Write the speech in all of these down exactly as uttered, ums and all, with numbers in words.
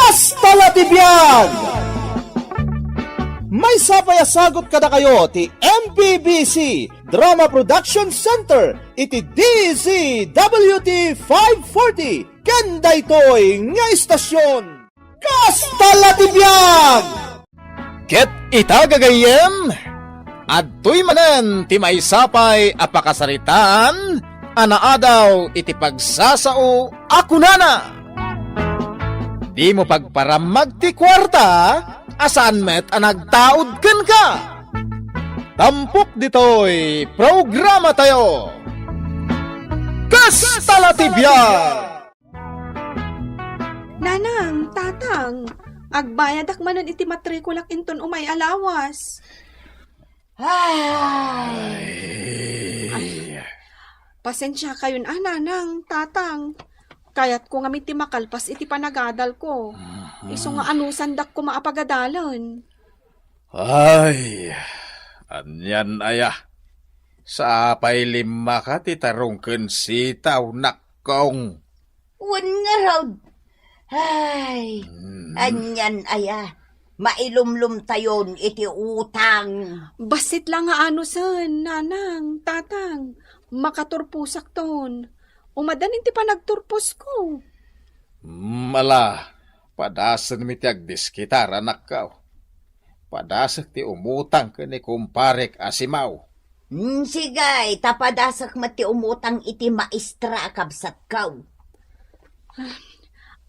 Kasta la ti biag! Maysa pay a sagut kadakayo ti M P B C Drama Production Center iti D Z W T five forty ken daytoy nga istasyon. Kasta la ti biag! Ket ita, gagayyem, adtoy manen ti maysa pay a pakasaritaan a naadaw iti pagsasao a kunana, "Dimo pagparammag ti kuarta a saan met a nagtaud kenka." Tampok ditoy programatayo. Kasta la ti biag! Nanang, Tatang, agbayadak manen iti matrikulak inton umay a lawas. Ay. Ay. Pasensiakayon a, Nanang, Tatang. Kayatko ngamin ti makalpas iti panagadalko. Mhm. Isu nga anusandak koma a pagadalen. Ay, anian aya? Sapay limmaka ti tarong ken sitaw, nakkong. Wen ngarud. Ay, Hmm. anian aya? Mailumlomtayon iti utang. Bassit la nga anusen, Nanang, Tatang. Makaturposakton. Umaddan iti panagturposko. Hmm, ala, padasenmi ti agdiskitar, anakko. Padasek ti umutang ken ni kumparek a si Mau. Hmm, sige, ta padasek met ti umutang iti maestra a kabsatko.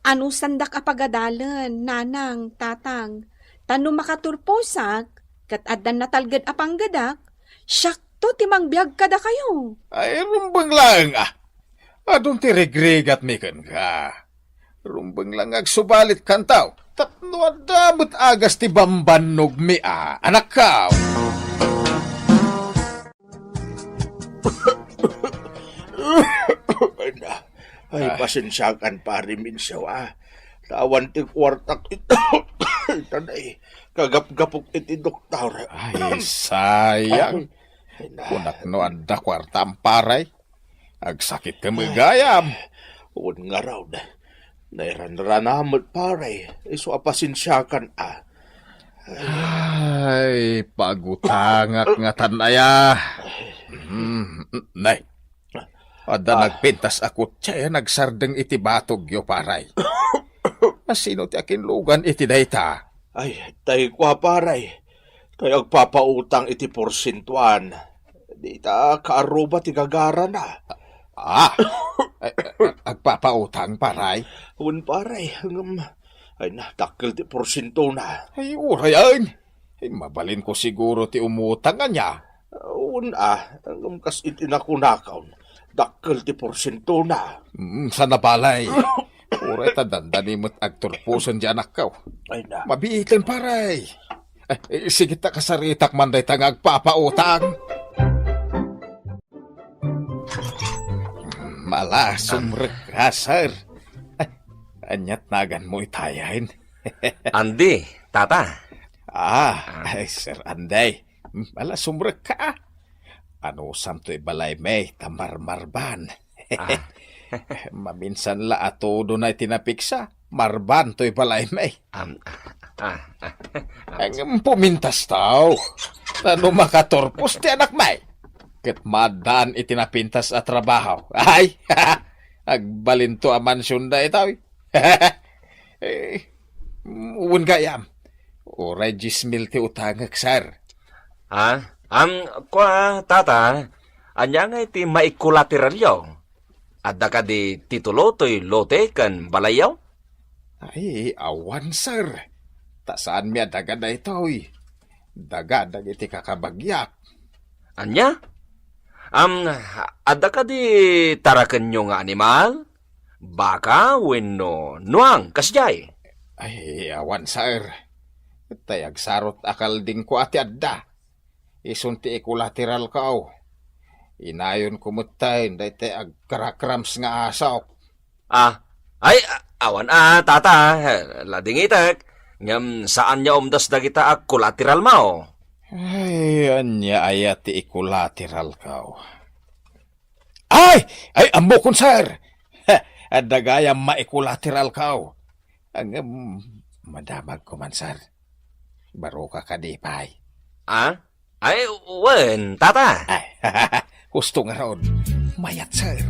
Anusandak a pagadalen, Nanang, Tatang. Ta no makaturposak, ket addan natalged a panggedak, siakto ti mangbiag kadakayo. Ay, rumbeng laeng, a. Adun ti rigrigatmi kenka. Rumbeng laeng nga agsubalitkanto. Tapno adda met agas ti bambannogmi, a, anakko. Ay, na. Ay, Ah. pasensiakan, Pare Mincio, a. Awan ti kuartak ita. Ita na, e. Kagapgapok iti doktor. Ay, sayang. Ay, na. Kunak no adda kuartam, pare. Agsakit ka magayam. Wen ngarud. Nairanrana met, pare. Isu a pasensiakan, a. Ay, pagutangak ngatan aya. Hmm, nay. Adda Ah. nagpintas a kotse a nagsardeng iti batogyo, paray. Asino ti akinlugan iti dayta? Ay, tay kua, paray. Tay agpapautang iti porsentuan. Dita kaarruba ti gagarana. Ah! Ay, agpapautang, paray? Wen, paray. Ngem, ay na, dakkel ti porsentona. Ay, uray, ay. Ay, mabalinko siguro ti umutang ania. Wen, a, ngem kas iti nakunakon, dakkel ti porsentona. Mm, sana balay. Uray ta dandani met agturposen ti anakko. Ay na. Mabiiten, paray. Eh, eh, sige ta kasaritak man dayta nga agpapautang. Mala, sumrek ka, sir. Ay, aniat naganmo itayen? Andy, tata. Ah, ay, Sir Andy. Ala, sumrek ka, a. Anusam toy balaymi, ta marmarban. Ah. Maminsan la a todo na iti napigsa, marban toy balaymi. Am, ah, ah, ah. Ngem pumintas tao. Ta no makaturpos ti anakmi, ket maaddaan iti napintas a trabaho. Ay, agbalinto a mansion daytoy. Eh, wen gayam, uray dies mil ti utangek, sir. Ah, am, kua, tata, ania ngay ti maikolateralyo? Adda kadi titulo toy lote ken balayyo? Ay, awan, sir. Ta saanmi a daga daytoy. Daga dagiti kakabagiak. Ania? Am, adda kadi tarakenyo nga animal? Baka wenno nuang, kasdiay? Ay, awan, sir. Tay agsarot a kaldingko a ti adda. Isun ti ikolateralko. Inayonko metten daytoy agkarakrams nga asok. Ah, ay, a-, awan a, tata, eh, ladingitek. Ngem saan nga umdas dagita a kolateralmo. Ay, ania aya ti ikolateralko? Ay! Ay, ammokon, sir! Adda gayam maikolateralko. Ngem, madamagko man, sir. Baro ka kadi pay? Ah? Ay, wen, tata. Ay, husto ngarud. Mayat, sir.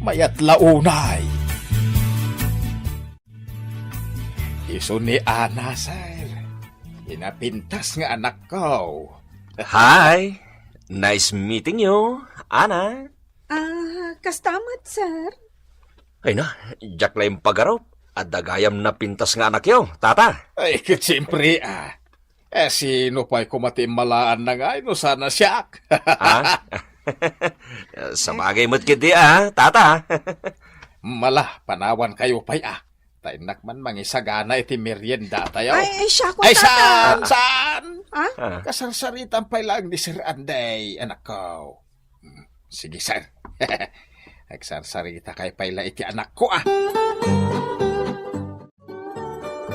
Mayat la unay. Isu ni Ana, sir. Ti napintas nga anakko. Hi. Nice meeting you, Ana. Ah, kasta met, sir. Ay na, diak la impagarup. Adda gayam napintas nga anakyo, tata. Ay, ket siyempre, ah. Eh, sino pay koma ti immalaanna ngay no saan a siak? Ah? Sabagay met ketdi, ah, tata. Mala, panawankayo pay, ah. Ta innak man mangisagana iti meriendatayo. Ay, ay, siak, Ay, tata. Saan? Saan? Ah? Ah. Kasarsaritam pay laeng ni Sir Anday, anakko. Hmm, sige, sir. Agsarsaritakay pay la iti anakko, ah.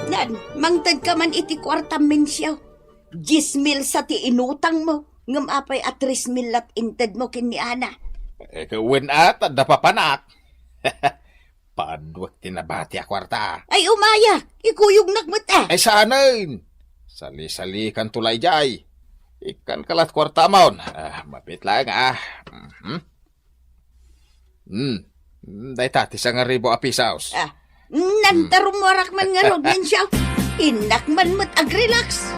Nan, mangtedka man iti kuartam, Mencio. Dies mil sa ti inutangmo, ngem apay a tres mil lat intedmo ken ni Ana? Eh, wen, ah, ta adda papanak. Paduek ti nabati a kuarta. Ay, umayak! Ikuyognak met, ah! Ay, saanen! Sali-salikanto la idiay. Ikkanka lat kuartamon. Ah, mapit laeng, ah. Mhm. Hmm. Dayta ti sangaribu a pisos. Ah, nantarumorak man ngarud, Mencio. Innak man met agrelax.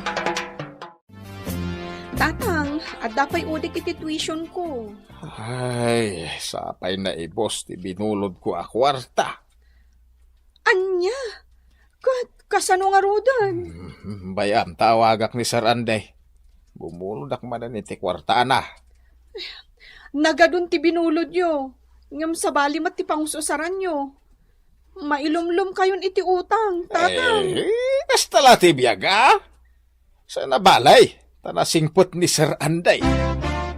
Tatang, adda pay udik iti tuition ko. Ay, sapay naibus ti binulodko a kuarta. Ania? Ket kasano ngaruden? Hmm, bay-am, tawagak ni Sir Anday. Bumulodak manen iti kuartana. Nagadun ti binulodyo, ngem sabali met ti pangus-usaranyo. Mailumlomkayon iti utang, tatang. Eh, kasta la ti biag, a? Saan a balay, ta nasingpet ni Sir Anday.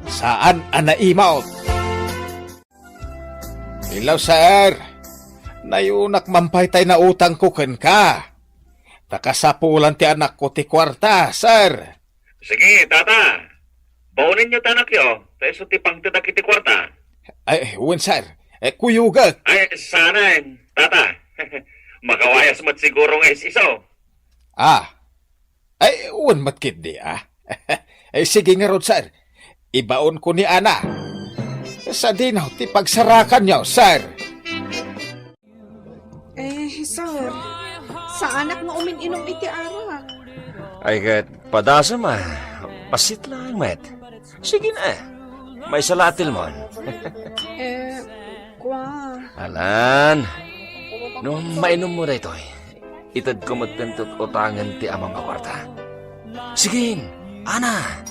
Saan a naimawt. Hello, sir. Nayunak man pay tay nautangko kenka. Ta kasapulan ti anakko ti kuarta, sir. Sige, tata. Baonenyo ti anakyo, ta isu ti pangtedak iti kuarta. Ay, wen, sir. Eh, kuyogek. Ay, saanen, tata. Makawayas met siguro nga is-isu. Ah. Ay, wen met ketdi, ah. Ay, sige ngarud, sir. Ibaonko ni Ana. Sadino ti pagsarakanyo, sir? Eh, sir, saanak nga umin-inum iti arak. Ay, ket padasem, ah. Bassit laeng met. Sige na. Maysa la a tilmon. Eh, kua. Alan, no mainummo daytoy, itedko met ditoy utangen ti amam a kuarta. Sige, Ana.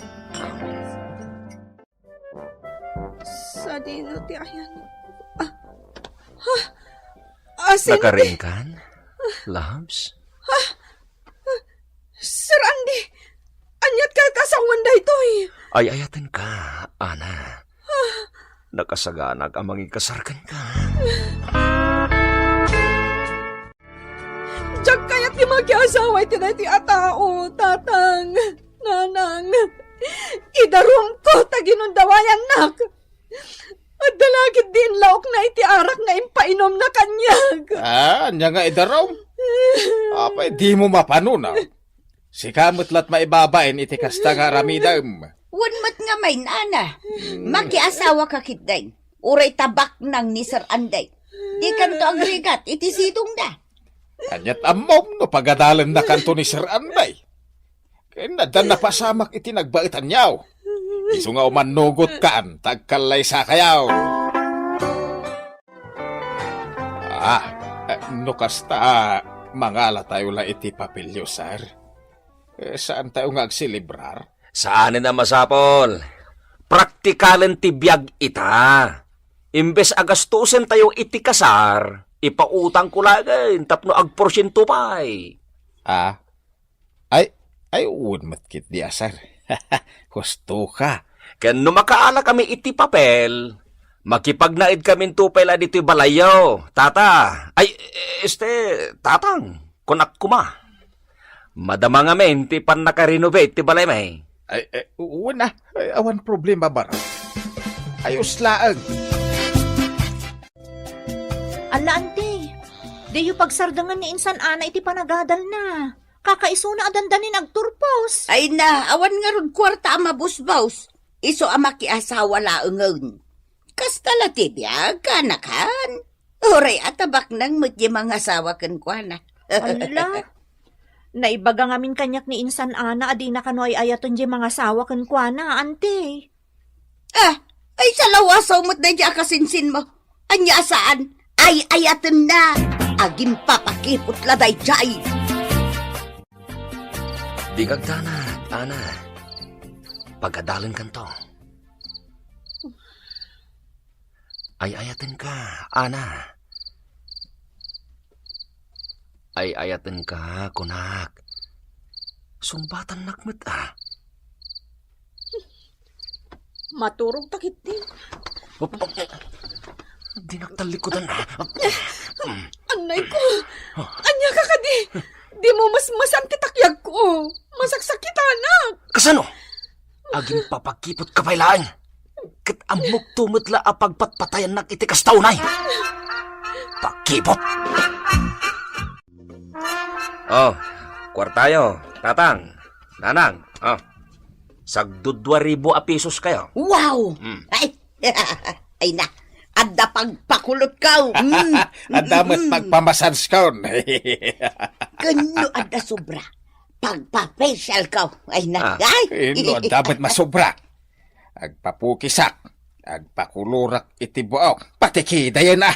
Sadino ti ayan? Ah, ah, asin ti Nakaringkan, loves? Sir Andy, aniat kayat a sawen daytoy? Ay-ayatenka, Ana. Nakasaganak a mangikasar kenka. Diak kayat ti makiasawa iti daytoy a tao, Tatang, Nanang. Idarumko ta ginundawayannak. Adda la ketdi inlaokna iti arak nga impainumna kaniak. Ah, ania nga idarum? Apay dimo mapanuna? Sika met lat maibabain iti kasta nga aramidem. Wen met ngamin, Ana. Hmm. Makiasawaka ketdin. Uray ta baknang ni Sir Anday. Dikanto agrigat iti sidongda. Aniat ammom no pagadalennakanto ni Sir Anday? Ken addan napasamak iti nagbaetanyo. Isu nga umannugotkan, ta agkallaysakayo. Ah, eh, no kasta, mangalatayo la iti papelyo, sir. Eh, saantayo nga agselebrar? Saanen a masapul. Praktikalen ti biag ita. Imbes a gastusentayo iti kasar, ipautangko laeng tapno agporsiento pay. Ah, Ay, ay, wen met ketdi a, sir. Husto ka. Ken no makaalakami iti papel, makipagnaedkaminto pay la ditoy balayyo, tata. Ay, este, tatang, kunak koma. Madama ngamin ti pannaka-renovate ti balaymi. Ay, eh, wen a. Ay, awan problema, Bar. Ayos laeng. Ala, anti. Diyo pagsardengen ni insan Ana iti panagadalna. Kakaisuna a dandanin agturpos. Ay na, awan ngarud kuarta a mabusbos. Isu a makiasawa laengen. Kasta la ti biag, kanakan. Uray a tabaknang met diay mangasawa kenkuana. Ala, naibaga ngamin kaniak ni insan Ana a dina kano ay-ayaten diay mangasawa kenkuana, ante. Ah, ay salawasaw met daydiay a kasinsinmo. Ania a saan? Ay-ayatenna. Agimpapakipot la daydiay. Dika agdanag, Ana. Pagadalenkanto. Ay-ayatenka, Ana. Ay-ayatenka, kunak. Sungbatannak met, a. Maturog ta ketdi. Op, op. Dinak tallikudan, a. Annay ko! Ania ka kadi? Dimo mesmesan ti takyagko. Masaksakitanak. Kasano? Agimpapakipot ka pay laeng. Ket ammokto met la a pagpatpatayannak iti kasta unay. Pakipot! Oh, kuartayo, tatang, nanang, oh. Sagdudua ribu a pesos kayo. Wow! Mm. Ay, ay na, adda pagpakulotko. Mm, adda met mm, mm. Pagpamassagekon. Ken no adda sobra, pagpa-facialko. Ay na, ah. Ay. Ken no adda met masobra, agpapukisak, agpakulorak iti buok, pati kidayen, a.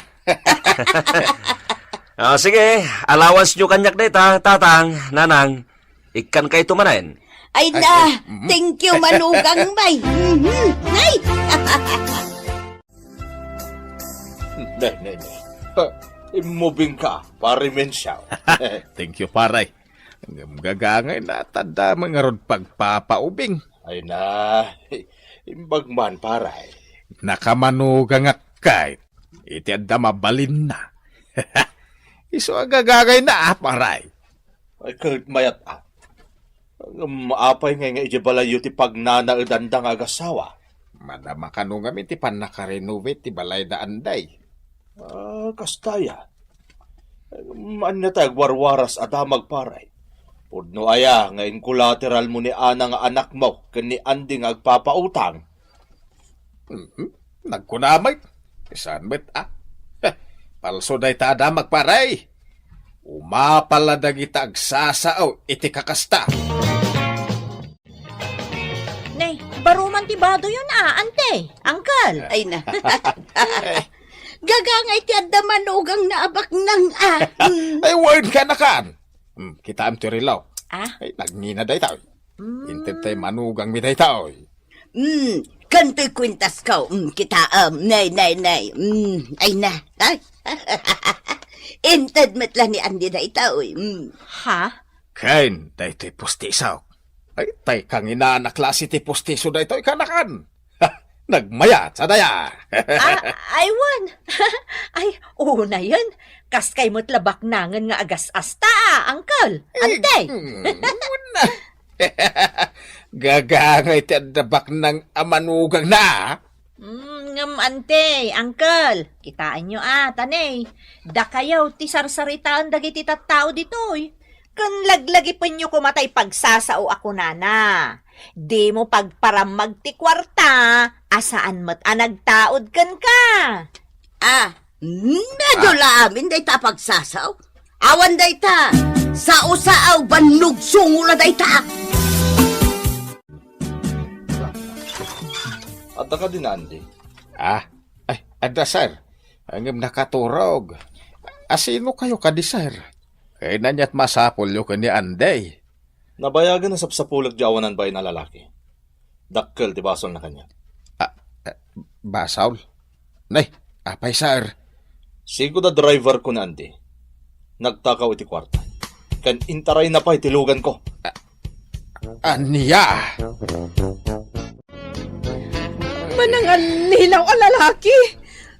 Ah, sige, allowance-yo kaniak dayta, tatang, nanang. Ikkankayto manen. Ay, ay, na, ay, mm. Thank you, manugang, bay. Mhm. Ay! Nay, nay, nay. Ah, immubing ka, Pare Menciao. Thank you, pare. Ngem gagangay na, tanda man ngarud pagpapaubing. Ay na, imbag man, pare. Nakamanugangak kay iti adda mabalinna. Isu a gagangay na, a, pare. Ay, ket mayat, a. Ngem apay ngay nga idiay balayyo ti pagnanaedanda nga agasawa? Madama kano ngamin ti pannakarenovate ti balayda, anday. Ah, kasta ya. Ngem ania ti agwarwaras a damag, pare? Pudno aya nga inkolateralmo ni Ana nga anakmo ken ni Andy nga agpapautang? Mhm. Nagkuna met. Saan met, a? Heh, palso dayta a damag, pare. Umapal la dagita agsasao iti kakasta. Nay, baro man ti badoyon, a, ante, uncle. Ay na. Gagangay ti adda manugangna a baknang, a. Mm. Ay, wen, kanakan. Mm, kitaem ti relo. A? Ay, nagngina dayta. Mm. Inted tay manugangmi dayta, oy. Mm, kantoy kuentasko. Mm, kitaem. Nay, nay, nay. Mm, ay na. Ay. Inted met la ni Andy dayta, oy. Mm. Ha? Ken, daytoy pustisok. Ay, tay kanginana klase ti pustiso daytoy, kanakan. Ha, nagmayat, sadaya. A, ay, wen. Ay, unayen. Kas kay met la baknangen nga agas-asta, a, uncle. Ante. Mm, una. Gagangay ti adda baknang a manugangna, a. Mm, ngem ante, uncle, kitaenyo, a, ta ne, dakayo ti sarsaritaen dagiti tattao ditoy. Ken laglagipenyo koma tay pagsasao a kunana, dimo pagparammag ti kuarta a saan met a nagtaud kenka. A, mm, adu la amin dayta a pagsasao. Awan dayta. Sao-sao, bannog sungo la dayta. Adda kadi ni Andy? A, ay, adda, sir. Ngem nakaturog. Asino kayo kadi, sir? Ay, ania ti masapulyo ken ni Andy? Nabayagen a sapsapulek diay awanan bain a lalaki. Dakkel ti basolna kaniak. A, a, basol? Nay, apay, sir? Sigud a driverko ni Andy. Nagtakaw iti kuarta. Ken intarayna pay ti luganko. A, ania? Manangallilaw a lalaki!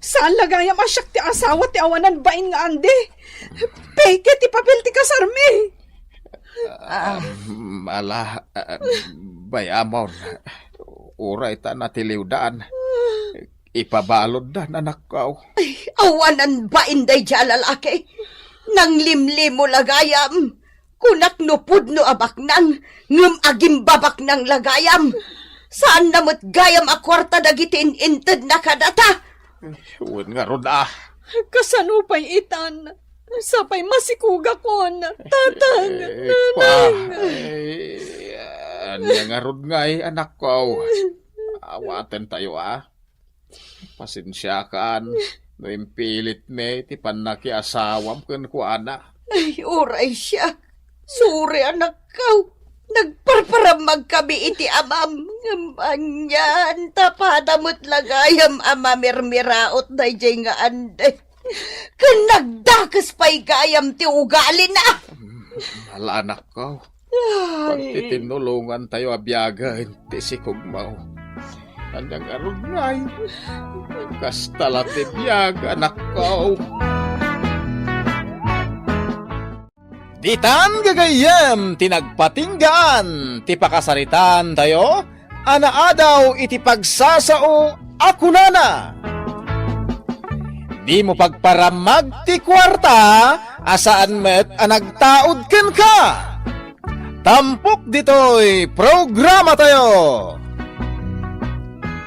Saan la gayam a siak ti asawa ti awanan bain nga Andy? Peke ti papel ti kasarmi! Ah. Um, ala, ah, bay-amon. Uray ta natiliwdan. Ipabaluddan, anakko. Ay, awanan bain daydiay a lalaki. Nanglimlimo la gayam. Kunak no pudno a baknang, ngem agimbabaknang la gayam. Saanna met gayam a kuarta dagiti in-intedna kadata. Wen ngarud a. Kasano pay itan? Sapay masikugakon, tatang, eh, nanang. Eh, ania ngarud ngay, anakko? Awaten tayo, a. Pasensiakan no impilitmi ti pannakiasawam kenkuana. Ay, uray siak. Sorry, anakko. Nagparparamagkami iti amam. Ngem anian, ta pada met la gayam a mamirmiraot daydiay nga andi. Ken nagdakes pay gayam ti ugalina. Ala, anakko. Ay. Pagtitinulongan tayo a biagen ti sikugmo. Ania ngarud ngay? Kasta la ti biag, anakko. Ditan gagayyem ti nagpatinggaan ti pakasaritaan tayo a naadaw iti pagsasao a kunana, "Dimo pagparamag ti kuarta a saan met a nagtaud kenka." Tampok ditoy programa tayo.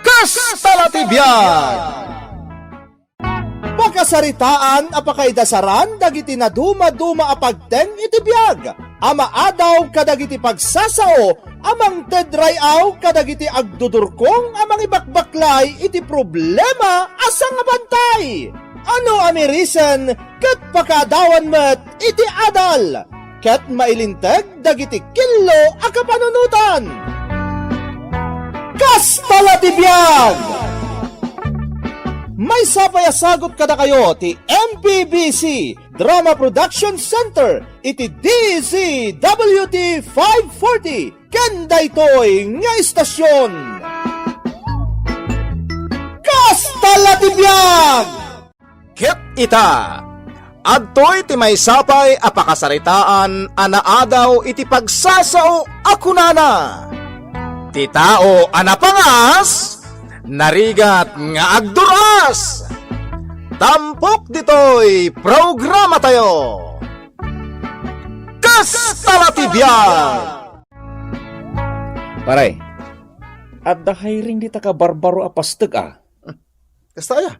Kasta la ti biag! Pakasaritaan a pakaidasaran dagiti nadumaduma a pagteng iti biag a maadaw kadagiti pagsasao a mangted ray-aw kadagiti agdudurkong a mangibakbaklay iti problema a sangabantay. Ano a mirisen ket pakaadawan met iti adal ket mailinteg dagiti killo a kapanunotan. Kasta la ti biag! Maysa pay a sagut kadakayo ti M P B C Drama Production Center iti D Z W T five forty ken daytoy nga istasyon. Kasta la ti biag! Ket ita, adtoy ti maysa pay a pakasaritaan a naadaw iti pagsasao a kunana, "Ti tao a napangas, narigat nga agdur-as." Tampok ditoy programatayo. Kasta la ti biag! Pare, adda hiring dita kabarbaro a pasteg a. Kasta aya?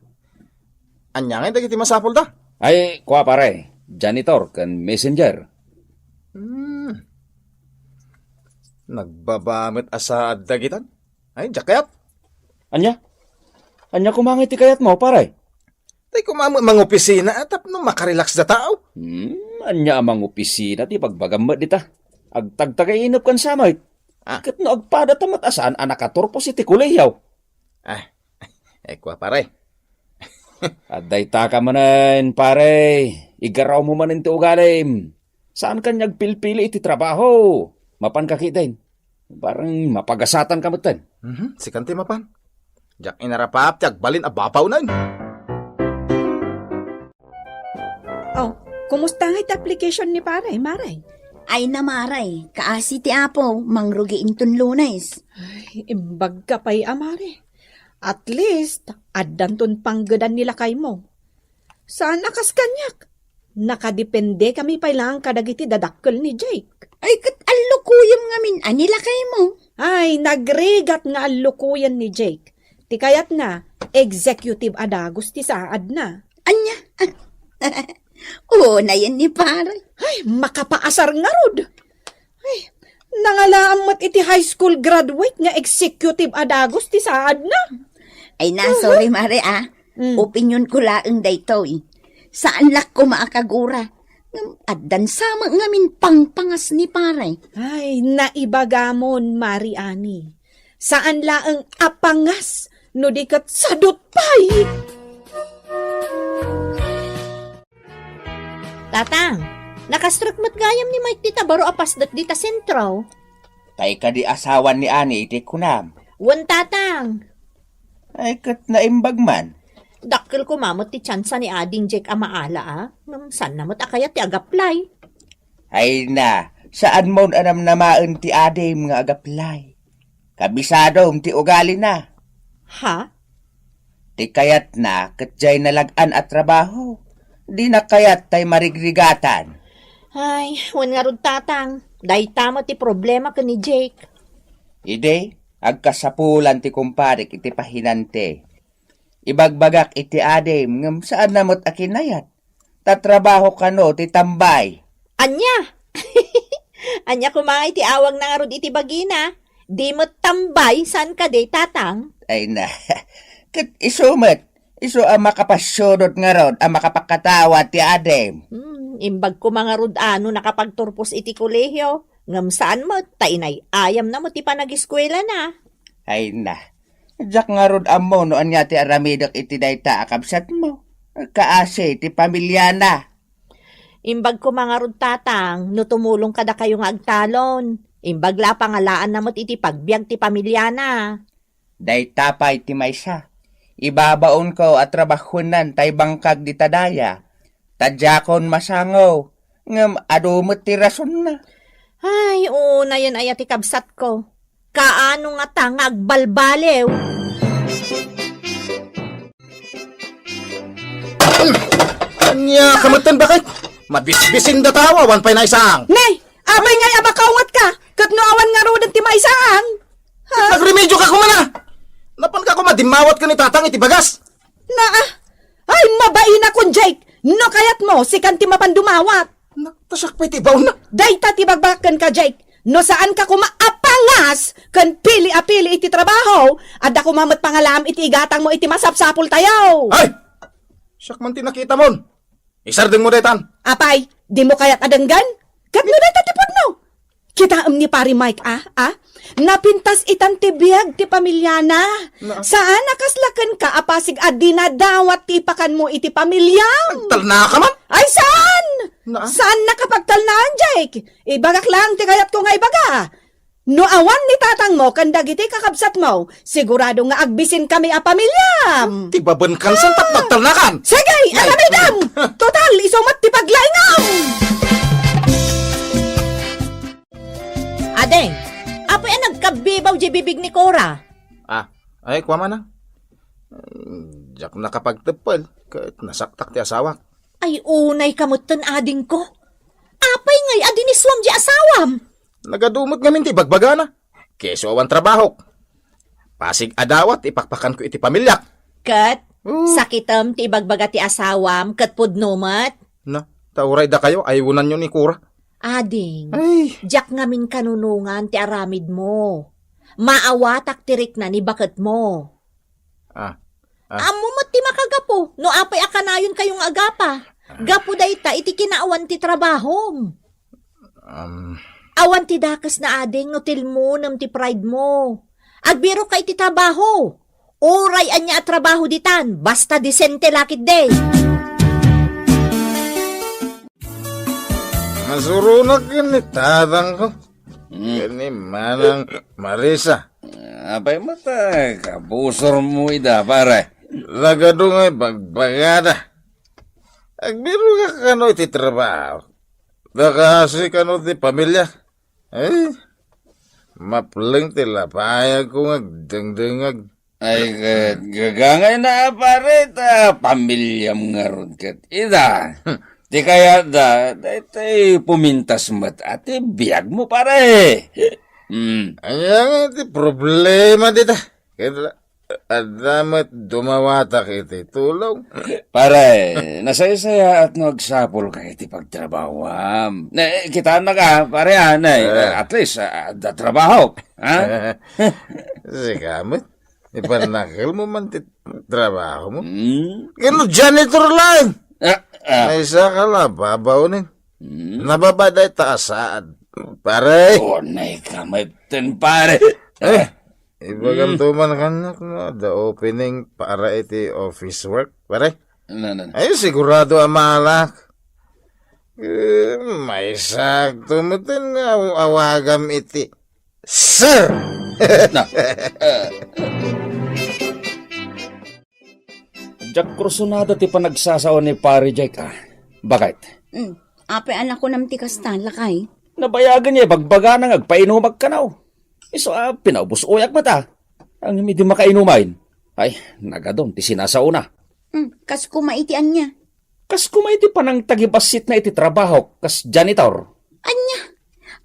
Ania ngay dagiti masapulda? Ay, kua, pare, janitor ken messenger. Hmm. Nagbaba met a saad dagitan. Ay, diak kayat. Ania? Ania koma ngay ti kayatmo, pare? Tay koma met mangopisina a tapno makarelax da tao. Hmm, ania a mangopisina ti bagbagam met dita? Agtagtagay inep ken samay. Ah. Ket no agpada ta met a saan a nakaturpos iti kolehiyo. Ah, ay, kua, pare. Adda itaka manen, pare. Igarawmo manen ti ugalim. Saan ka nga agpilpili iti trabaho. Mapan ka ketdin. Barang mapagasatan ka metten. Mhm, sikan ti mapan. Diak inarapap ti agbalin a bapawnen. Oh, kumusta ngay ti application ni pare, mare? Ay na, mare, kaasi ti Apo, mangrugi inton Lunes. Ay, imbag ka pay a, mare. At least, addanton panggedan ni lakaymo. Saan a kas kaniak. Nakadepende kami pay laeng kadagiti dadakkel ni Jake. Ay, ket allukoyem ngamin a ni lakaymo. Ay, nagrigat nga allukoyen ni Jake. Ti kayatna, executive a dagus ti saadna. Ania? Unayen ni pare. Ay, makapaasar ngarud. Ay, nangalaam met iti high school graduate nga executive a dagus ti saadna. Ay na, sorry, mare, ah. Mm. Opinionko laeng daytoy. Saan la koma a kagura. Ngem addan sa met ngamin pangpangas ni pare. Ay, naibagamon, Mari Ani. Saan laeng a pangas no di ket sadut pay. Tatang, nakastrek met gayam ni Mike dita baro a pasdek dita sentro. Tay kadi asawan ni Ani iti kunam? Wen, Tatang. Ay, ket naimbag man. Dakkel koma met ti tsansa ni Ading Jake a maala, a. Ngem saanna met a kayat ti agaplay. Ay na, saanmon a namnamaen ti adim nga agaplay. Kabisadom ti ugalina. Ha? Ti kayatna ket diay nalag-an a trabaho. Dina kayat tay marigrigatan. Ay, wen ngarud, Tatang. Dayta met ti problema ken ni Jake. Idi, agkasapulan ti kumparek iti pahinante. Ibagbagak iti adim, ngem saanna met a kinayat. Ta trabaho kano ti tambay. Ania? Ania koma nga iti awagna ngarud iti bagina? Di met tambay, saan kadi, Tatang? Ay na, ket isu met, isu a makapasiudot ngarud a makapakatawa ti adim. Hmm, imbag koma ngarud a no nakapagturpos iti kolehio, ngem saan met, ta inay-ayamna met ti panagiskuelana. Ay na, diak ngarud ammo no ania ti aramidek iti dayta a kabsatmo. Kaasi ti pamiliana. Imbag koma ngarud, Tatang, no tumulong kadakayo nga agtalon. Imbag la a pangalaanna met iti pagbiag ti pamiliana. Dayta pay ti maysa. Ibabaonko a trabahuennan tay bangkag dita daya. Ta diakon masango, ngem adu met ti rasonna. Ay, unayen aya ti kabsatko. Kaano ngata nga agbalbaliw? Ania ka metten, baket? Mabisbisin datawa, awan pay naisang. Nay, apay ngay a makaungatka? Ket no awan ngaruden ti maisang? Ha? Nagremedioka koma na! Napanka koma dimmawat ken ni Tatang iti bagas? Naa, ay, mabainakon, Jake! No kayatmo, sikan ti mapan dumawat. Na, ta siak pay ti ibaonna. Dayta ti ibagbagak kenka, Jake. No saanka koma a pangas ken pili a pili iti trabaho, adda koma met pangalaam iti igatangmo iti masapsapultayo. Ay! Siak man ti nakitamon. Isardengmo daytan. Apay, dimo kayat a denggen? Ket no dayta ti pudno? Kitaem ni Pari Mike, a, a? Napintas itan ti biag ti pamiliana. Na- Saan a kasla kenka a pasig a dinadawat ti ipakanmo iti pamiliam. Agtalnaka man? Ay, saan? Na- Saan nakapagtalnaan, Jake? Ibagak lang ti kayatko nga ibaga. No awan ni tatangmo ken dagiti kakabsatmo, sigurado nga agbisinkami a pamiliam. Ti babenkan, saan tapno agtalnakan? Sige, aramidem! Total, isu met ti paglaingam! Ading, apay a nagkabibaw diay bibig ni Cora? Ah, ay, kua man, ah. Diak nakapagteppel, ket nasaktak ti asawak. Ay, unayka metten, adingko. Apay ngay a dinisuam diay asawam? Nagadu met ngamin ti ibagbagana. Keso awan trabahok. Pasig a dawat ti pakpakanko iti pamiliak. Ket, oh, sakitem ti ibagbaga ti asawam, ket pudno met. Na, ta uray dakayo, aywananyo ni Cora. Ading, ay, diak ngamin kanunongan ti aramidmo. Maawatak ti rikna ni baketmo. Ah, ah. Ammo met ti makagapu no apay a kanayonkayo nga agapa. Ah. Gapu dayta iti kinaawan ti trabahom. Um. Awan ti dakesna, ading, no tilmonem ti pride mo. Agbiroka iti trabaho. Uray ania a trabaho ditan, basta disente la ketdi. Nasuronak ken ni tatangko. Hmm. Ken ni Manang Marisa. Apay met a kabusormo ida, pare? Nagadu nga ibagbagada. Agbirok kano iti trabaho. Nakaasi kano ti pamilya. Ay, mapleng ti lapayagko nga agdengdengag. Ay, ket gagangayna, pare, ta pamilyam ngarud ket ida. Hmm. Ti kayatda, daytoy pumintas met a ti biagmo, pare. Hmm. Ania nga ti problema dita? Ket adda met dumawatak iti tulong. Pare, nasaysayaat no agsapulka iti pagtrabahoam. Ne, kitaennak, pare, ah, ne, eh, at least, ah, adda trabaho, ha? Sika met, iparnakelmo man ti trabahomo. Hmm? Ken no janitor laeng. Ah, ah. Maysa ka la, babaonen. Hmm? Nababa dayta a saad, pare. Unayka metten, pare. Eh, ibaganto man kaniak no adda opening para iti office work, pare. Na, na, na. Ay, sigurado a maalak. Eh, maysakto metten nga aw-, awagam iti sir. Na, eh. Diak kursunada ti panagsasao ni Pare Jake, ah. Bakit? Hmm. Apay a nakunam ti kasta, lakay? Nabayagen niya ibagbagana nga agpainumak kano. Isu a pinaubos-oyak met a. Ngem idi makainumayen, ay, nagadun ti sinasaona. Hmm, kas koma iti ania? Kas koma iti panangtagibassitna iti trabahok kas janitor. Ania?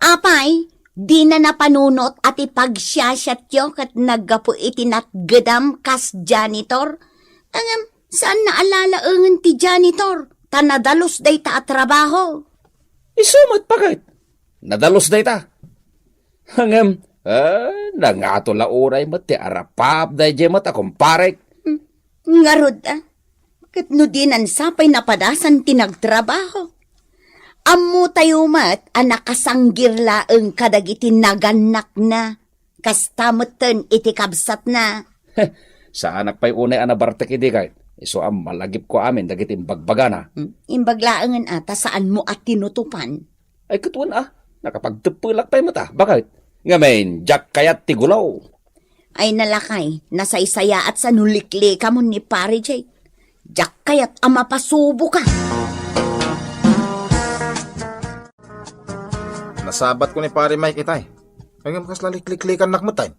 Apay, dina napanunot a ti pagsiasiatyo ket naggapu iti natgedam kas janitor? Ngem, saanna a lalaengen ti janitor, ta nadalus dayta a trabaho. Isu met, baket? Nadalus dayta. Ngem, ah, nangato la uray met ti arapap daydiay met a kumparek. Hmm. Ngarud, ah, ket no dinan sapay napadasan ti nagtrabaho. Ammotayo met a nakasanggir laeng kadagiti nagannakna. Kasta metten iti kabsatna. Saanak pay unay a nabartek idi kay isu a malagipko amin dagiti imbagbagana. Hmm, imbag laengen a ta saanmo a tinutupan. Ay, ket wen a, nakapagteppelak pay met a, baket? Ngamin, diak kayat ti gulaw. Ay, nalakay, nasaysayaat sa no liklikamon ni Pare Jake. Diak kayat a mapasuboka. Nasabatko ni Pare Mike itay. Ngem kasla likliklikannak met ay.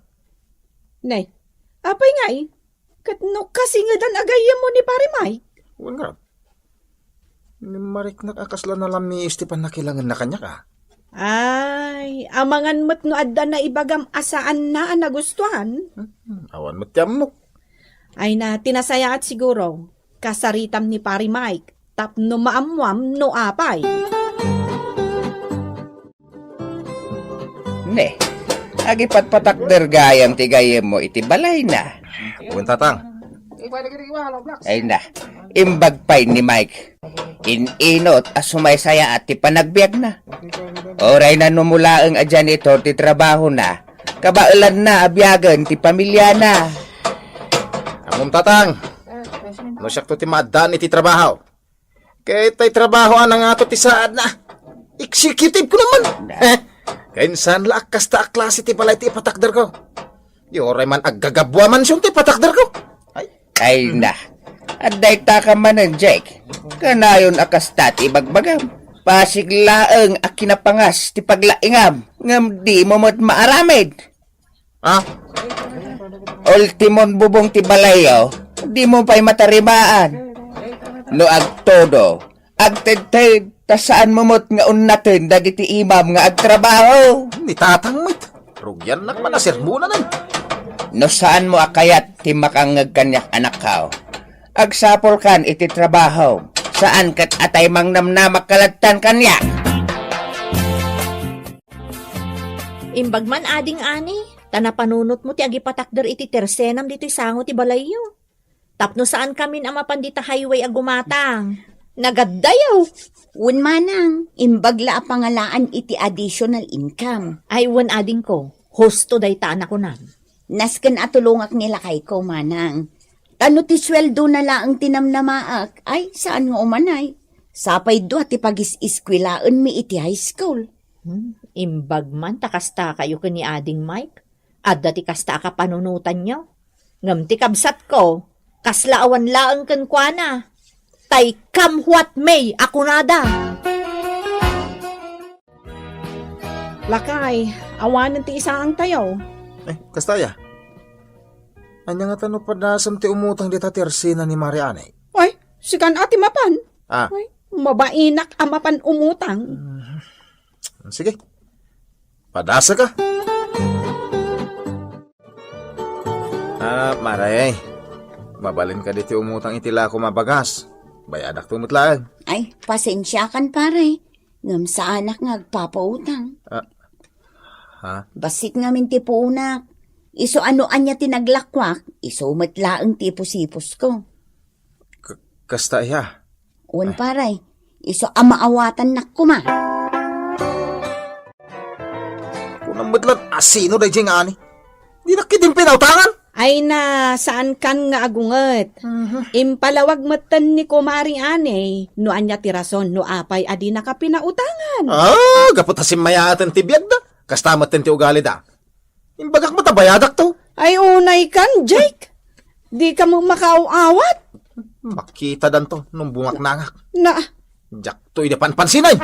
Nay, apay ngay? Ket no kasingedan a gayyemmo ni Pare Mike? Wen ngarud. Ngem mariknak a kasla nalamiis ti pannakilangenna kaniak a. Ay, amangan met no adda naibagam a saanna a nagustuan. Hmm, awan met ti ammok. Ay na, ti nasayaat siguro, kasaritam ni Pare Mike, tapno maammuam no apay. Ne, agipatpatakder gayam ti gayyemmo iti balayna. Wen, Tatang. Ay na, imbag pay ni Mike. In-inot a sumaysayaat ti panagbiagna. Uray nanumulaeng a janitor ti trabahona, kabaelanna a biagen ti pamiliana. Ammom, Tatang, no siakto ti maaddaan iti trabaho. Ket tay trabaho a nangato ti saadna. Executive ko naman. Eh, ken saan la a kasta a klase ti balay ti ipatakderko. Di uray man aggagabua mansion ti ipatakderko. Ay. Ay na. Adda ita ka manen, Jake. Kanayon a kasta ti ibagbagam. Pasig laeng a kinapangas ti paglaingam, ngem dimo met maaramid. Ha? Ultimon bubong ti balayyo, dimo pay matarimaan. No agtudo, agtedted, ta saanmo met nga unnaten dagiti imam nga agtrabaho. Ni Tatang met, rugiannak man a sermonanen. No saanmo a kayat ti makangngeg kaniak, anakko, agsapulkan iti trabaho. Saan ket a tay mangnamnamak ka lattan kaniak. Imbag man, ading Ani, ta napanunotmo ti agipatakder iti tersenam ditoy sango ti balayyo. Tapno saankamin a mapan dita highway a gumatang. Nagaddayaw! Wen manang, imbag la a pangalaan iti additional income. Ay, wen, adingko, husto dayta a nakunam. Nasken a tulongak ni lakayko, manang. Ta no ti sueldona laeng ti namnamaak, ay, saan nga umanay. Sapay dua ti pagis-iskuelaenmi iti high school. Hmm, imbag man ta kasta kayo ken ni Ading Mike. Adda ti kasta a kapanunotanyo. Ngem ti kabsatko, kasla awan laeng kenkuana. Tay come what may a kunada. Lakay, awanen ti isaangtayo. Eh, kasta aya? Ania ngata no padasem ti umutang dita ti ersena ni Mari Anay? Ay, sikan a ti mapan. Ah. Ay, mabainak a mapan umutang. Mhm. Sige. Padasaka. Ah, Mare, mabalinka diti umutang iti lako mabagas. Bayadakto met laeng. Ay, pasensiakan, pare. Ngem saanak nga agpapautang. Ah, ha? Bassit ngamin ti puonak. Isu a no ania ti naglakuak, isu met laeng ti ipusipusko. K-, kasta aya? Wen, pare, isu a maawatannak koma. Kunam met lan a sino daydiay nga ani? Dinak ketdin pinautangan? Ay na, saankan nga agunget. Mhm. Impalawag metten ni Kumari Anay no ania ti rason no apay a dinaka pinautangan. Ah, gapu ta simmayaaten ti biagda. Kasta metten ti ugalida. Imbagak met a bayadakto. Ay, unaykan, Jake. Dika met makaaw-awat. Makitadanto no bumaknangak. Na. Diakto idi panpansinay.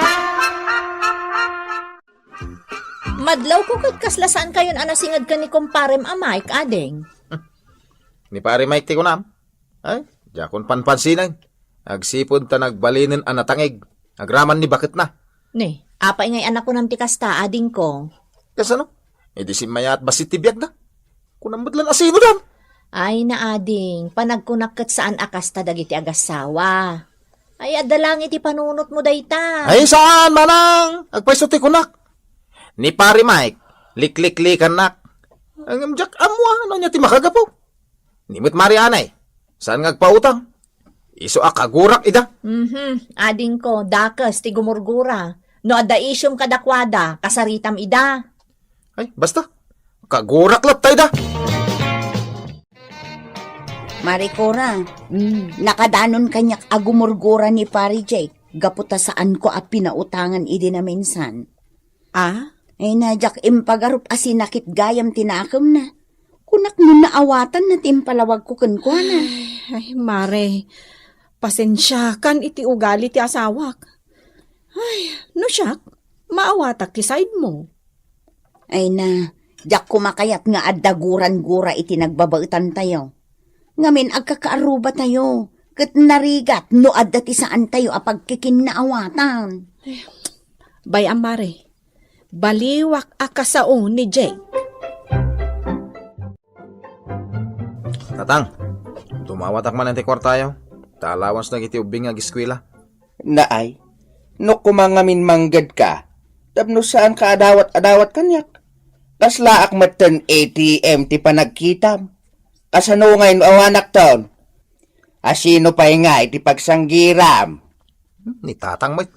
Madlawko ket kasla saankayon a nasinged ken ni kumparem a Mike, ading. Ni Pare Mike ti kunam? Ay, diakon panpansinay. Agsipud ta nagbalinen a natangig, agraman ni baketna. Ne, apay ngay a nakunam ti kasta, adingko? Kasano? Idi simmayaat bassit ti biagda. Kunam met lan a sino dan? Ay, naading, panagkunak ket saan a kasta dagiti agassawa. Ay, adda lang iti panunotmo dayta. Ay, saan, manang! Agpayso ti kunak. Ni Pare Mike, likliklikannak. Ngem diak ammo, no ania ti makagapu. Ni met Mari Anay, saan nga agpautang? Isu a kagurak ida. Mhm, adingko, dakes ti gumurgura. No adda isyum kadakuada, kasaritam ida. Ay, basta. Kagurak latta ida. Mari Cora, Mm. nakadanon kaniak a gumurgura ni Pare Jake, gapu ta saanko a pinautangan idi naminsan. Ah? Ay, na, diak impagarup a sinakit gayam ti nakemna. Kunak no naawatanna ti impalawagko kenkuana. Ay, ay, Mare, pasensiakan iti ugali ti asawak. Ay, no siak, maawatak ti side mo. Ay na, diak koma kayat nga adda gurangura iti nagbabaetantayo. Ngamin, agkakaarrubatayo, ket narigat no adda ti saantayo a pagkikinnaawatan. Bay-am, Mare, baliwak a kasao ni Jake. Tatang, dumawatak man iti kuartayo, ta allowance dagiti ubbing nga ageskuela. Naay, no koma ngamin manggedka, tapno saanka a dawat-adawat kaniak. Kaslaak metten A T M ti panagkitam. Kasano ngay no awanakton? Asino pay nga iti pagsanggiram? Hmm, ni Tatang met.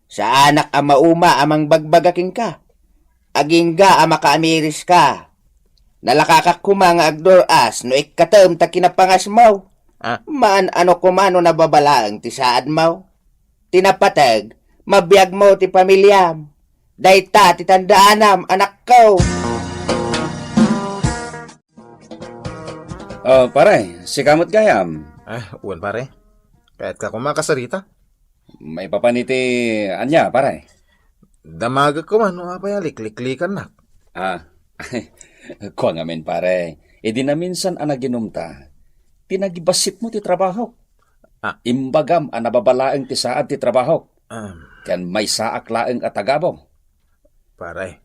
Saanak a mauma a mangbagbaga kenka. Agingga a makaamiriska. Nalakakak koma nga agdur-as no ikkatem ta kinapangasmo. Ah. Maan ano koma no nababalaeng ti saadmo. Ti napateg, mabiagmo ti pamiliam. Dayta ti tandaanam, anakko. Oh, pare, sika met gayam. Ah, wen, pare. Kayatka koma kasarita? Maipapan iti ania, pare? Damagek koma no apay a likliklikannak. Ah, kua ngamin, pare. Idi naminsan a naginumta, ti nagibassitmo ti trabahok. Ah. Imbagam a nababalaeng ti saad ti trabahok. Ah. Ken maysaak laeng a tagabo. Pare.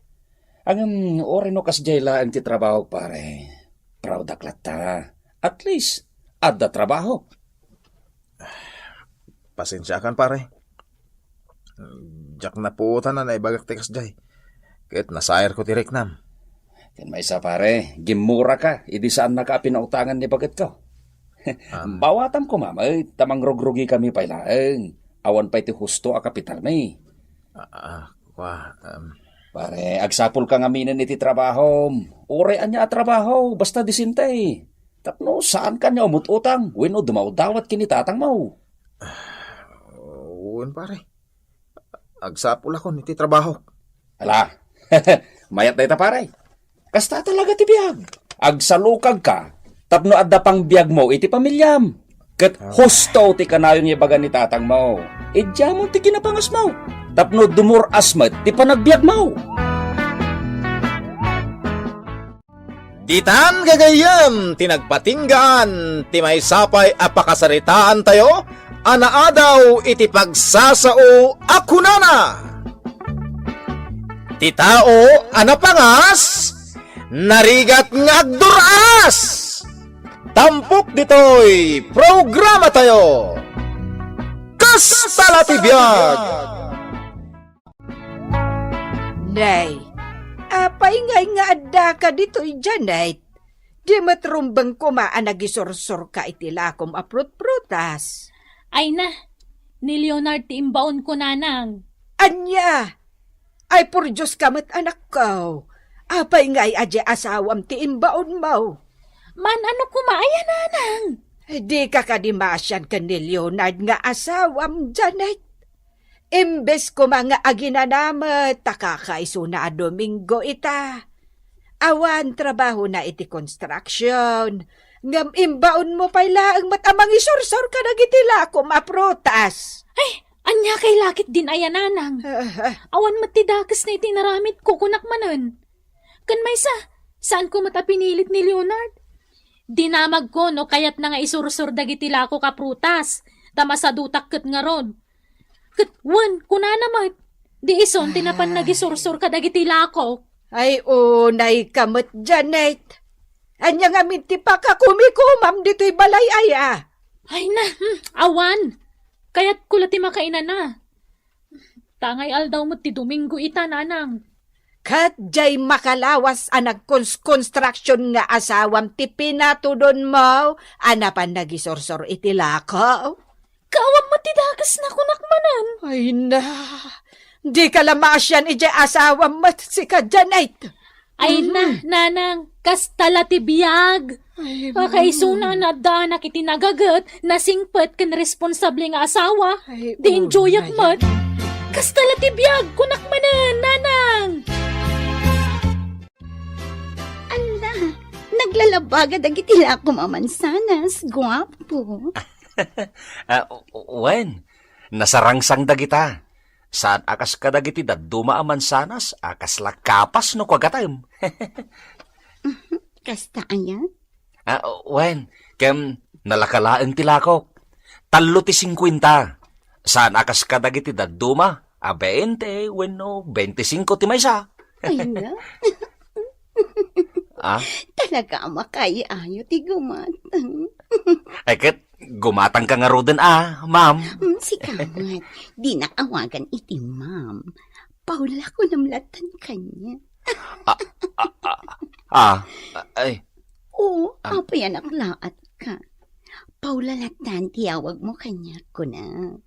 Ngem, uray no kasdiay laeng ti trabahok, pare. Proud-ak latta. At least, adda trabahok. Pasensiakan, pare. Diak napuotan a naibagak ti kasdiay. Ket nasayarko ti riknam. Ken maysa, pare, gimmuraka idi saannaka a pinautangan ni bagetko. Ah. Bawatam koma met ta mangrugrugi kami pay laeng. Awan pay ti husto a kapitalmi. Ah, ah, kua, um. Pare, agsapulka ngaminen iti trabahom. Uray ania a trabaho, basta disente. Tapno saanka ania umut-utang wenno dumawdawat ken ni tatangmo. Wen, pare. Agsapulakon iti trabahok. Ala, mayat dayta, pare. Kasta talaga ti biag. Agsalukagka tapno adda pangbiagmo iti pamiliam. Ket husto ti kanayon nga ibaga ni tatangmo. Idiamon ti kinapangasmo tapno dumur-as met ti panagbiagmo. Ditan gagayyem ti nagpatinggaan ti maysa pay a pakasaritaantayo a naadaw iti pagsasao a kunana, "Ti tao a napangas, narigat nga agdur-as." Tampok ditoy programatayo, Kasta la ti biag! Nay, apay ngay nga addaka ditoy, Janet? Di met rumbeng koma a nagisursurka iti lakom a prutprutas. Ay na, ni Leonard ti imbaonko, nanang. Ania? Ay, por Dioska met, anakko. Apay ngay a di asawam ti imbaonmo? Maan ano koma aya, nanang? Dika kadi maasian ken ni Leonard nga asawam, Janet? Imbes koma nga aginana met ta kakaisuna a Domingo ita. Awan trabahona iti construction, ngem imbaonmo pay laeng met a mangisursor kadagiti lakom a prutas. Ay, ania kay lakit din aya, nanang? Ah, ah. Awan met ti dakes na iti inaramidko, kunak manen. Ken maysa, saanko met a pinilit ni Leonard. Dinamagko no kayatna nga isursor dagiti lakok a prutas. Ta masadutak ket ngarud. Ket wen, kunana met, di ison ti napan nagisursor kadagiti lakok. Ay, unayka met, Janet. Ania ngamin ti pakakumikomam ditoy balay aya? Ay na, hmm, awan. Kayatko la ti makainana. Tangay aldaw met ti Domingo ita, nanang. Ket diay makalawas a nagkons-construction nga asawam ti pinatudonmo a napan nagisursor iti lakok? Kaawam met ti dakesna, kunak manen. Ay na, dika la maasian idiay asawam met sika, Janet. Ay na, nanang, kasta la ti biag. Ay, Pakaisuna, mm. Naddaanak iti nagaget, nasingpet ken responsable nga asawa. Ay, Di enjoyak unay. Met. Kasta la ti biag, kunak manen, nanang. Alla, naglalabaga dagiti lakom a mansanas, guapo. Ah, wen, nasarangsang dagita. Saan a kas kadagiti dadduma a mansanas a kasla kapas no kuagatem. Kasta aya? Ah, wen, ken nalaka laeng ti lakok. Tallo ti singkuenta. Saan a kas kadagiti dadduma a bainte wenno baintisingko ti maysa. Ay na. Ah? Talaga a makay-ayo ti gumatang. Ay, ket gumatangka ngaruden, ah, ma'am. Hmm, sika met, dinak awagan iti ma'am. Paula kunam lattan kaniak. Ah, ah, ah, ah, ay. Oo, Ah. Apayanak laat ka. Paula lattan ti awagmo kaniak, kunak.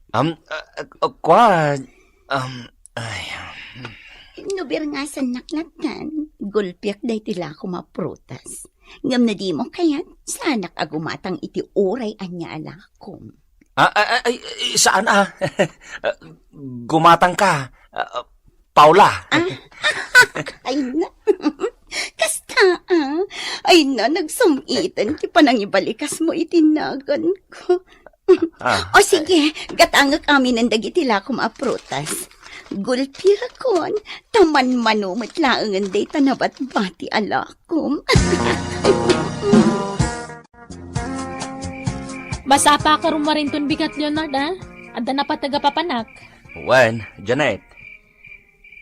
Um, ah, ah, kua, um, ay, um. No birngasannak lattan, gulpiak daytoy lakom a prutas. Ngem no dimo kayat, saanak a gumatang iti uray ania a lakom. Ah, ay, ay, ay, saan, ah? Ah, gumatang ka, ah, Paula. Ah, ay na. Kasta, ah. Ay na, nagsum-iten ti panangibalikasmo iti naganko. Ah, O sige, gatangek aminen dagiti lakom a prutas. Gulpiakon, ta manmano met laengen dayta nabatbati a lakom. Masapaka rumarinton bigat, Leonard, ah? Adda napateg a papanak. Wen, Janet.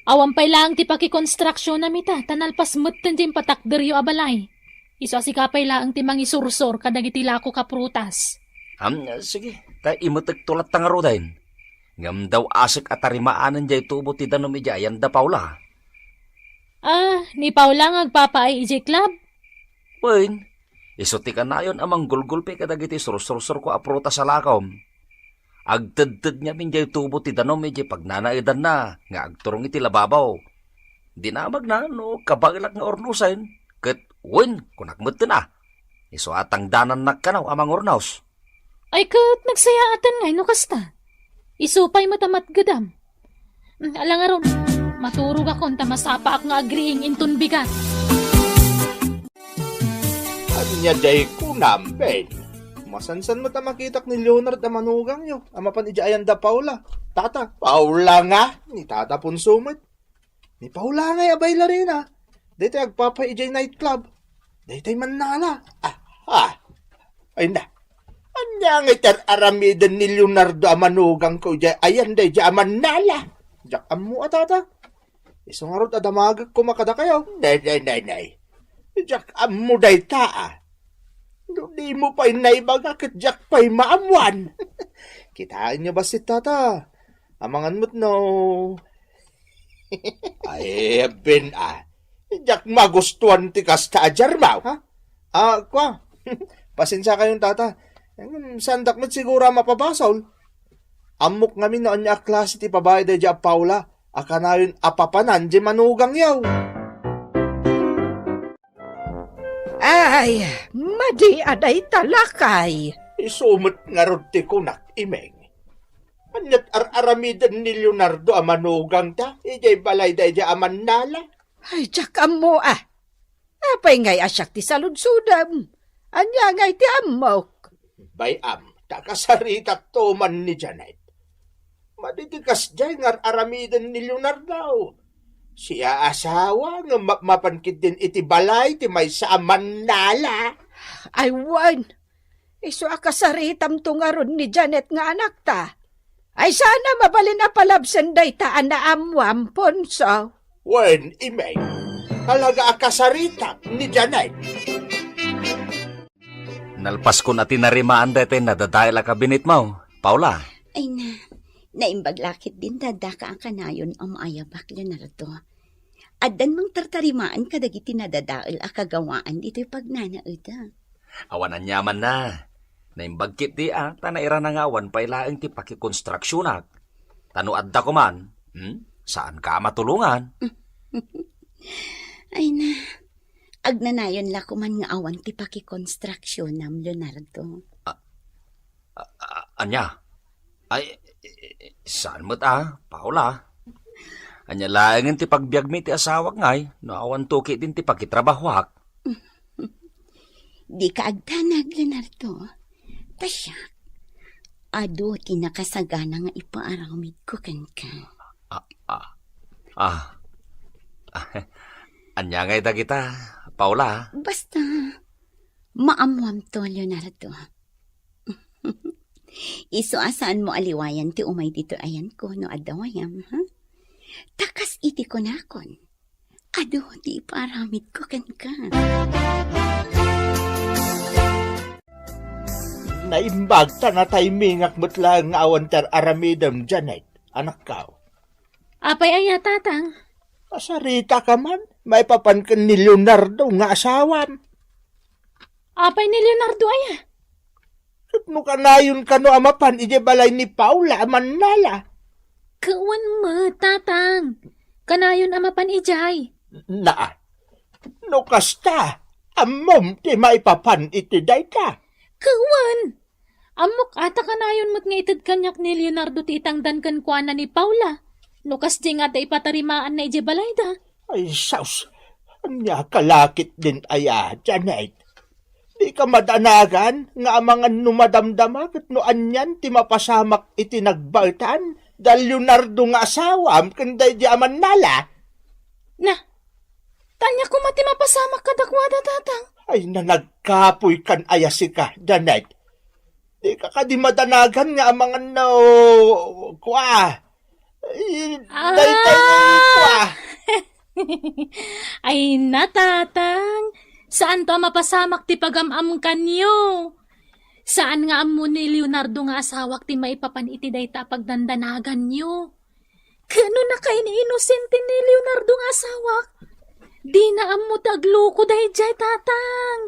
Awan pay laeng ti pakikonstruksionam ita, ta nalpas metten ti impatakderyo a balay. Isu a sika pay laeng ti mangisursor kadagiti lakok a prutas. Am, sige, ta imetekto latta ngaruden. Ngem daw asek a tarimaanen diay tubo ti danum idiay ayan da Paula. Ah, ni Paula nga agpapaay idiay club? Wen, isu ti kanayon a manggulgulpi kadagiti sursursurko a prutas a lakom. Agtedted ngamin diay tubo ti danum idiay pagnanaedanna nga agturong iti lababaw. Dinamagna no kabaelak nga urnosen, ket wen, kunak metten a, isu a tangdanannak kano a mangurnos. Ay ket nagsayaaten ngay no kasta. Isu pay met a matgedam. Mm, ala ngarud, maturogakon ta masapaak nga agriing inton bigat. Ania diay kunam, Ben? Masansan met a makitak ni Leonard a manugangyo a mapan idiay ayan da Paula. Tata, Paula nga? Ni Tata Ponso met. Ni Paula ngay a bailarina. Daytoy agpapay idiay nightclub. Daytoy mannala. Ah, ah. Ay na. Ania nga itar-aramiden ni Leonardo a manugangko idiay ayan daydiay a mannala? Diak ammo a, Tata. Isu ngarud a damagek koma kadakayo. Nay, nay, nay, nay. Diak ammo dayta, ah. No dimo pay naibaga ket diak pay maammuan. Kitaenyo bassit, Tata. Amangan met no. Ay, Ben, ah. Diak magustuan ti kasta a diarmaw, ha? Ah, kua. Pasensiakayon, Tata. Ngem, saandak met siguro a mapabasol. Ammok ngamin no ania a klase ti babai daydiay a Paula a kanayon a papanan diay manugangyo. Ay, madi a dayta lakay. Isu met ngarud ti kunak, Imeng. Ania't ar-aramiden ni Leonardo a manugangta idiay balay daydiay a mannala? Ay, diak ammo, ah. Apay ngay a siak ti saludsodem? Ania ngay ti ammok? Bay-am, ta kasaritakto man ni Janet. Madi ti kasdiay nga ar-aramiden ni Leonardo. Siya asawa nga mapmapan ketdin iti balay ti maysa a mannala. Ay, wen. Isu a kasaritamto ngarud ni Janet nga anakta. Ay, saan a mabalin a palabsen dayta a naammoam, Ponso? Wen, Imeng. Talaga a kasaritam ni Janet. Nalpaskon a tinarimaan daytoy nadadael a kabinetmo, Paula. Ay na, naimbag la ketdin daddaka a kanayon a maayabak, Leonardo. Addan mangtartarimaan kadagiti nadadael a kagawaan ditoy pagnanaedda. Awan aniaman na. Naimbag ketdi a ta nairana nga awan pay laeng ti pakikonstruksionak. Ta no adda koman, hmm, saanka a matulongan. Ay na, agnanayon la koman nga awan ti pakikonstruksionam, Leonardo. A-, a-, ania? Ay, saan met a, Paula? Ania laengen ti pagbiagmi ti asawak ngay no awanto ketdin ti pakitrabahuak? Dika agdanag, Leonardo. Ta siak, adu ti nakasagana nga ipaaramidko kenka. Ah, ah, ah. Ania ngay dagita, Paula? Basta, maammoamto, Leonardo. Isu a saanmo a liwayan ti umay ditoy ayanko no adda wayam, ha? Ta kas iti kunakon, adu ti ipaaramidko kenka. Naimbag ta nataymingak met laeng nga awan ti ar-aramidem, Janet, anakko. Apay aya, Tatang? Kasarita ka man, maipapan ken ni Leonardo nga asawam. Apay ni Leonardo aya? Ket no kanayon kano a mapan idiay balay ni Paula a mannala? Ket wen met, Tatang. Kanayon a mapan idiay. Naa. No kasta, ammom ti maipapan iti dayta. Ket wen, ammok a ta kanayon met nga ited kaniak ni Leonardo ti itangdan kenkuana ni Paula. No kasdi nga ta ipatarimaanna idiay balayda. Ay, sus! Ania ka la ketdin aya, Janet? Dika madanagan nga amangan no madamdama ket no anian ti mapasamak iti nagbaetan da Leonardo nga asawam ken daydi a mannala? Na, ta ania koma ti mapasamak kadakuada, Tatang? Ay, na nagkapoykan aya sika, Janet. Dika kadi madanagan nga amangan no, kua, Ay, Ah! daytoy, kua. Ay na, Tatang. Saanto a mapasamak ti pagam-amkanyo. Saan nga ammo ni Leonardo nga asawak ti maipapan iti dayta a pagdandanaganyo. Ket no nakain-inosente ni Leonardo nga asawak, dina ammo ti agluko daydiay, Tatang.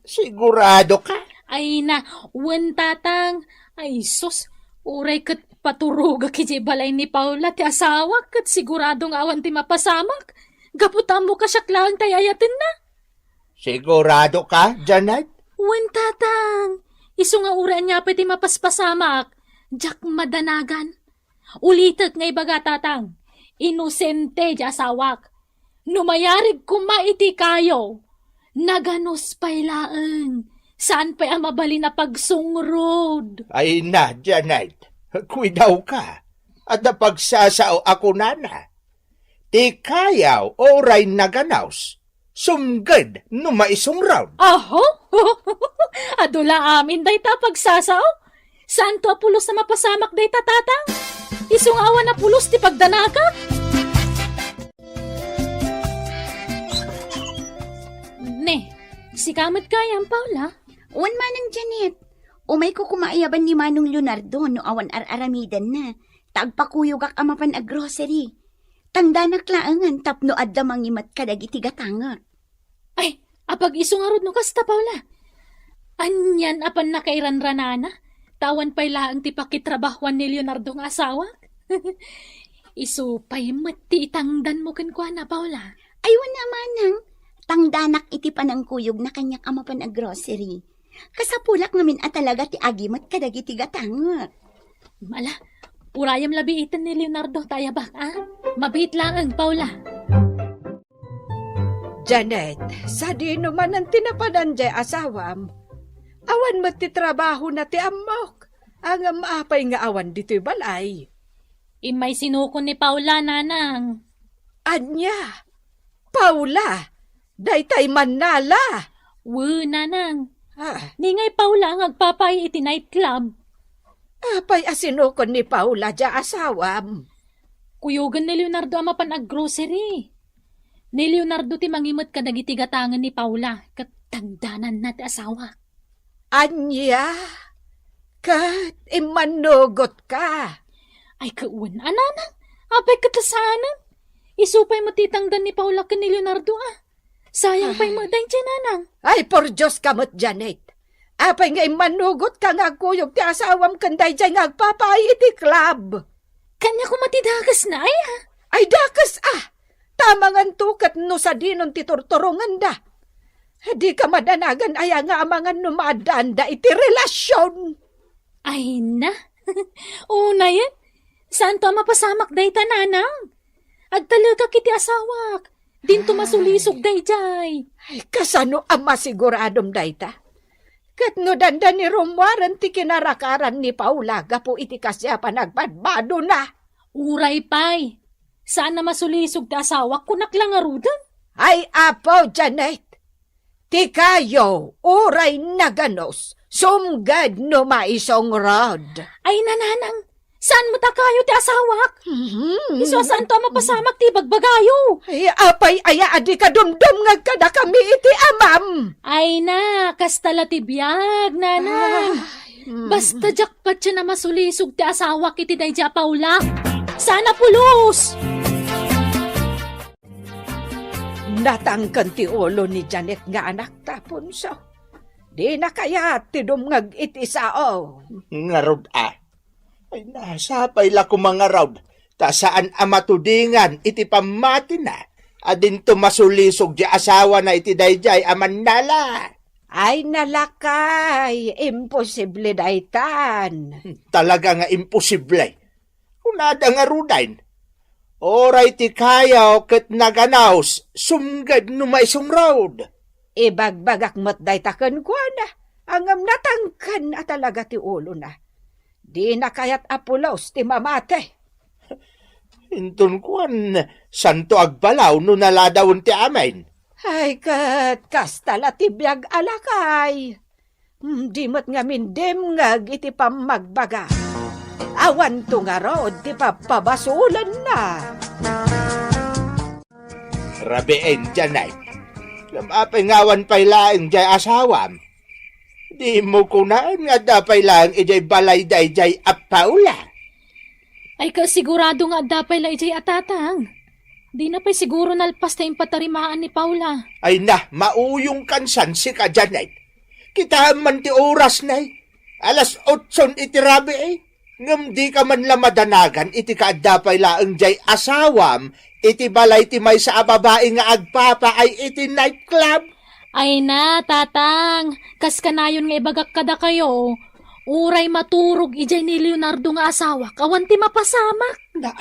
Sigurado ka? Ay na, wen, Tatang. Ay, sus, uray ket paturogak idiay balay ni Paula ti asawak ket sigurado nga awan ti mapasamak. Gapu ta ammok a siak laeng ti ay-ayatenna. Sigurado ka, Janet? Wen, Tatang. Isu nga uray ania pay ti mapaspasamak, diak madanagan. Ulitek nga ibaga, Tatang, inosente ti asawak. No mayarig koma iti kayo, naganus pay laeng, saan pay a mabalin a pagsungrod. Ay na, Janet, kuidawka. Adda pagsasao a kunana, "Ti kayaw uray naganus, sumged no maisungrod." Aho? Adu la amin dayta a pagsasao. Saanto a pulos a mapasamak dayta, Tatang? Isu nga awan a pulos ti pagdanagak. Ne, sika met gayam, Paula? Wen, Manang Janet. Umayko koma ayaban ni Manong Leonardo no awan ar-aramidenna, ta agpakuyogak a mapan a grocery. Tangdanak laengen tapno adda mangimet kadagiti gatangek. Ay, apag-isu ngarud no kasta, Paula. Anian a pannakairanranana, ta awan pay laeng ti pakitrabahuan ni Leonardo nga asawak. Isu pay met ti itangdanmo kenkuana, Paula. Ay, wen a, Manang, tangdanak iti panangkuyogna kaniak a mapan a grocery. Kasapulak ngamin a talaga ti agimet kadagiti gatangek. Ala, urayem la biiten ni Leonardo ta ayabak, a? Mabiit laeng, Paula. Janet, sadino manen ti napadan jay asawam? Awan met ti trabahona ti ammok. Ngem apay nga awan ditoy balay? Immay sinukon ni Paula, Nanang. Ania? Paula, daytay mannala. Wen, Nanang. Ah. Ni ngay Paula nga agpapaay iti nightclub. Apay a sinukon ni Paula diay asawam? Kuyogen ni Leonardo a mapan aggrocery. Ni Leonardo ti mangimet kadagiti gatangen ni Paula, ket tangdananna ti asawa. Ania? Ket immannugotka? Ay, ket wen a, nanang. Apay ket saanen? Isu pay met ti itangdan ni Paula ken ni Leonardo, a. Sayang pay met daydiay, nanang. Ay, por Dios ka met, Janet. Apay nga immannugotka nga agkuyog ti asawam ken daydiay nga agpapaay iti club? Kaniak koma ti dakesna, ay, a. Ay, dakes, a. Ta amanganto ket no sadinon ti turturongenda. Dika madanagan aya nga amangan no maaddaanda iti relasion? Ay na. Unayen, saanto a mapasamak dayta, nanang? Agtalekak iti asawak. Dinto masulisog daydiay. Ay, kasano a masiguradom dayta? Ket no dandani rummuaren ti kinarakaran ni Paula gapu iti kaasian a panagpadpadona? Uray pay. Saan a masulisog ti asawak, kunak la ngaruden. Ay, Apo Janet, ti kayo, uray naganus, sumged no maisungrod. Ay, nanang, saan met a kayo ti asawak? Mhm. Isu a saanto a mapasamak ti ibagbagayo. Ay, apay aya a dika dumdumngeg kadakami iti amam? Ay na, kasta la ti biag, nanang. Ah, mm. Basta diak patien a masulisog ti asawak iti daydiay a Paula. Saan a pulos! Natangken ti ulo ni Janet nga anak, Aponso. Dina kayat ti dumngeg iti sao. Ngarud, a. Ay na, sapay la koma ngarud, ta saan a matudingan iti pammatina a dinto masulisog ti asawana iti daydiay a mannala. Ay na, lakay, imposible daytan. Talaga nga imposible. Kunada ngaruden, uray ti kayo ket naganus, sumged no maisungrod. Ibagbagak met dayta kenkuana, ngem natangken a talaga ti ulona. Dina kayat a pulos ti mamati. Inton kuan, saanto agbalaw no naladawen ti amin? Ay, ket kasta la ti biag a lakay. Hmm, di met ngamin dimngeg iti pammagbaga. Awanto ngarud ti pappabasolenna. Rabiin, Janet. Ngem apay nga awan pay laeng diay asawam? Dimo kunaen nga adda pay laeng idiay balay daydiay a Paula? Ay, kasigurado nga adda pay la idiay a, tatang. Dina pay siguro nalpas ta impatarimaan ni Paula. Ay na, mauyongkan san sika, Janet. Kitaem man ti orasna, eh. Alas otson iti rabii, eh. Ngem dika man la madanagan iti kaadda pay laeng diay asawam iti balay ti maysa a babai nga agpapaay iti nightclub. Ay na, tatang, kas kanayon nga ibagak kadakayo, uray maturog idiay ni Leonardo nga asawak, awan ti mapasamak. Na,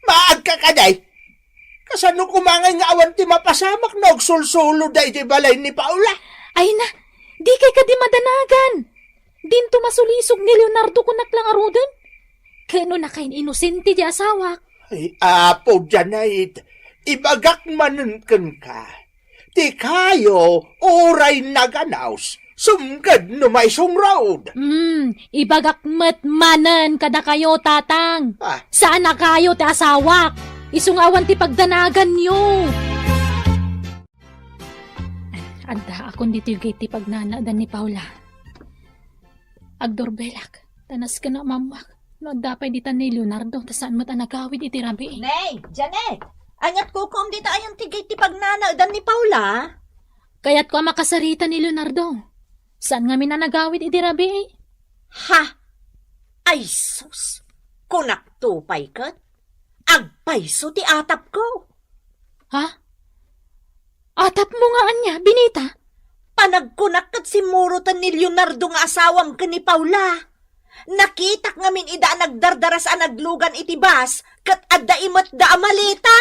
maagka kadi? Kasano koma ngay nga awan ti mapasamak no agsulsulo daydiay balay ni Paula? Ay na, dikay kadi madanagan. Dinto masulisog ni Leonardo, kunak la ngaruden. Ket no nakain-inosente ti asawak. Ay, Apo Janet, ibagak manen kenka. Ti kayo, uray naganus, sumged no maisungrod. Hmm, ibagak met manen kadakayo, tatang. Ah. Saan a kayo ti asawak. Isu nga awan ti pagdanaganyo. Addaakon ditoy gayat ti pagnanaedan ni Paula. Agdurbelak, ta nasken a mammuak no adda pay dita ni Leonardo, ta saan met a nagawid iti rabii. Nay, Janet! Aniat kukuam dita ayan ti gayat ti pagnanaedan ni Paula? Kayatko a makasarita ni Leonardo. Saan ngamin a nagawid iti rabii. Ha? Ay sus! Kunakto pay ket, agpayso ti atapko. Ha? Atapmo nga ania, Benita? Panagkunak ket simmuroten ni Leonardo nga asawam ken ni Paula. Nakitak ngamin ida a nagdardaras a naglugan iti bus ket adda imetda a maleta.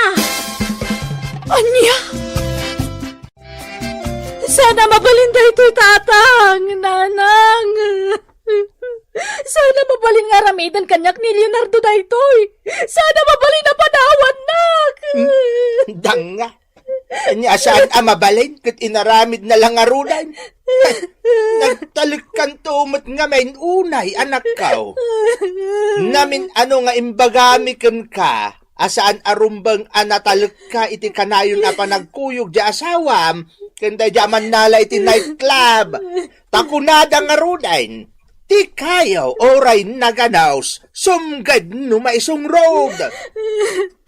Ania? Saan a mabalin daytoy, tatang, nanang. Saan a mabalin nga aramiden kaniak ni Leonardo daytoy. Saan a mabalin a panawannak. Hmm, danga. Ania, saan a mabalin ket inaramidna la ngaruden. Nagtalekkanto met ngamin unay, anakko. Namin-ano nga imbagami kenka a saan a rumbeng a natalekka iti kanayon a panagkuyog ti asawam ken daydi a mannala iti nightclub. Ta kunada ngaruden, "Ti kayo uray naganos, sumged no maisungrod."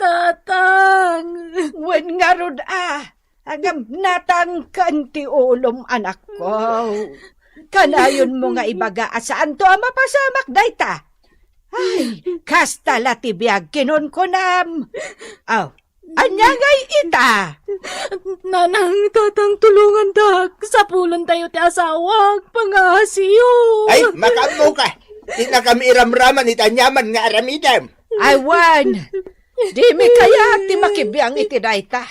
Tatang! Wen ngarud a, ngem natangken ti ulom, anakko. Kanayonmo nga ibaga a saanto a mapasamak dayta. Ay, kasta la ti biag kinunkunam. Aw, ania ngay ita? Nanang, tatang, tulongandak. Sapulentayo ti asawak, pangaasiyo. Ay, makaammoka. Dinakami iramraman iti aniaman nga aramidem. Ay, wen. Dimi kayat ti makibiang iti dayta.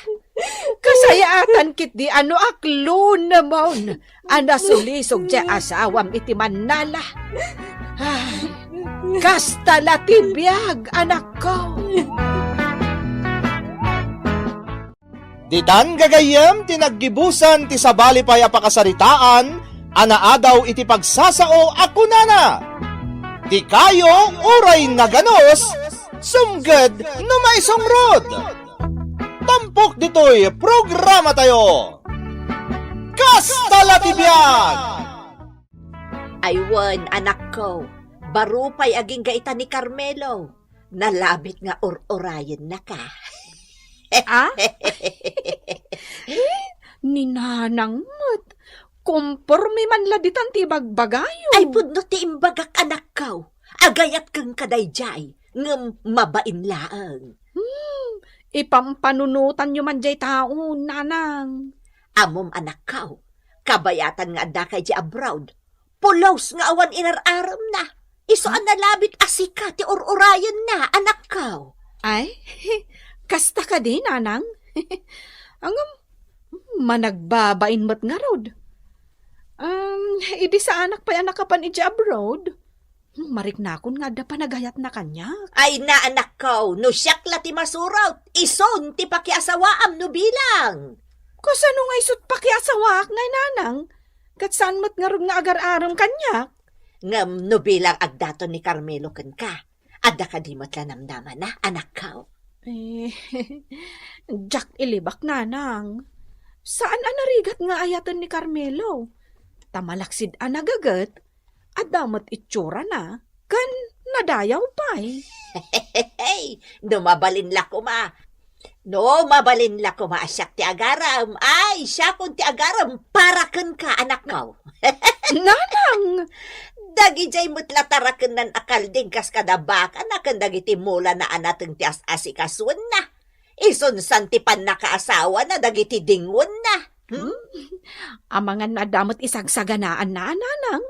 Kasayaatan ketdi a no aklonemon a nasulisog ti asawam iti mannala. Ay, kasta la ti biag, anakko. Ditan gagayyem ti naggibusan ti sabali pay a pakasaritaan a naadaw iti pagsasao a kunana, "Ti kayo uray naganos, sumged no maisungrod." Tampok ditoy programatayo. Kasta la ti biag! Ay wen, anakko, baro pay agingga ita ni Carmelo. Nalabit nga ur-urayennaka. Ah? Eh, ni Nanang met. Komporme man la ditan ti ibagbagayo. Ay, pudno ti imbagak, anakko. Agayat kenka daydiay, ngem mabain laeng. Hmm, ipampanunotanyo man jay tao, Nanang. Ammom, anakko, kabayatan nga addaka idiay abroad. Pulos nga awan inar-aremna. Isu a nalabit a sika ti ur-urayenna, anakko. Ay, kasta kadi, Nanang? Ngem, managbabain met ngarud. Um, idi saanak pay a nakapan idiay abroad, mariknakon nga adda panagayatna kaniak. Ay na, anakko, no siak la ti masurot, isun ti pakiasawaam no bilang. Kasano nga isut pakiasawaak ngay, Nanang? Ket saan met ngarud nga agar-arem kaniak? Ngem no bilang agdaton ni Carmelo kenka, adda kadi met la namnamana, anakko? Eh, diak ilibak, Nanang. Saan a narigat nga ayaten ni Carmelo. Ta malaksid a nagaget, adda met itsurana, ken nadayaw pay. No mabalin la koma, no mabalin la koma a siak ti agarem, ay, siakon ti agarem para kenka, anakko. Nanang! Dagidiay met la tarakennan a kalding kas kada bakana ken dagiti mulana a nateng ti as-asikasuenna. Isunsan ti pannakaasawana dagiti dingonda. Hmm? Amangan adda met isagsaganaanna, Nanang.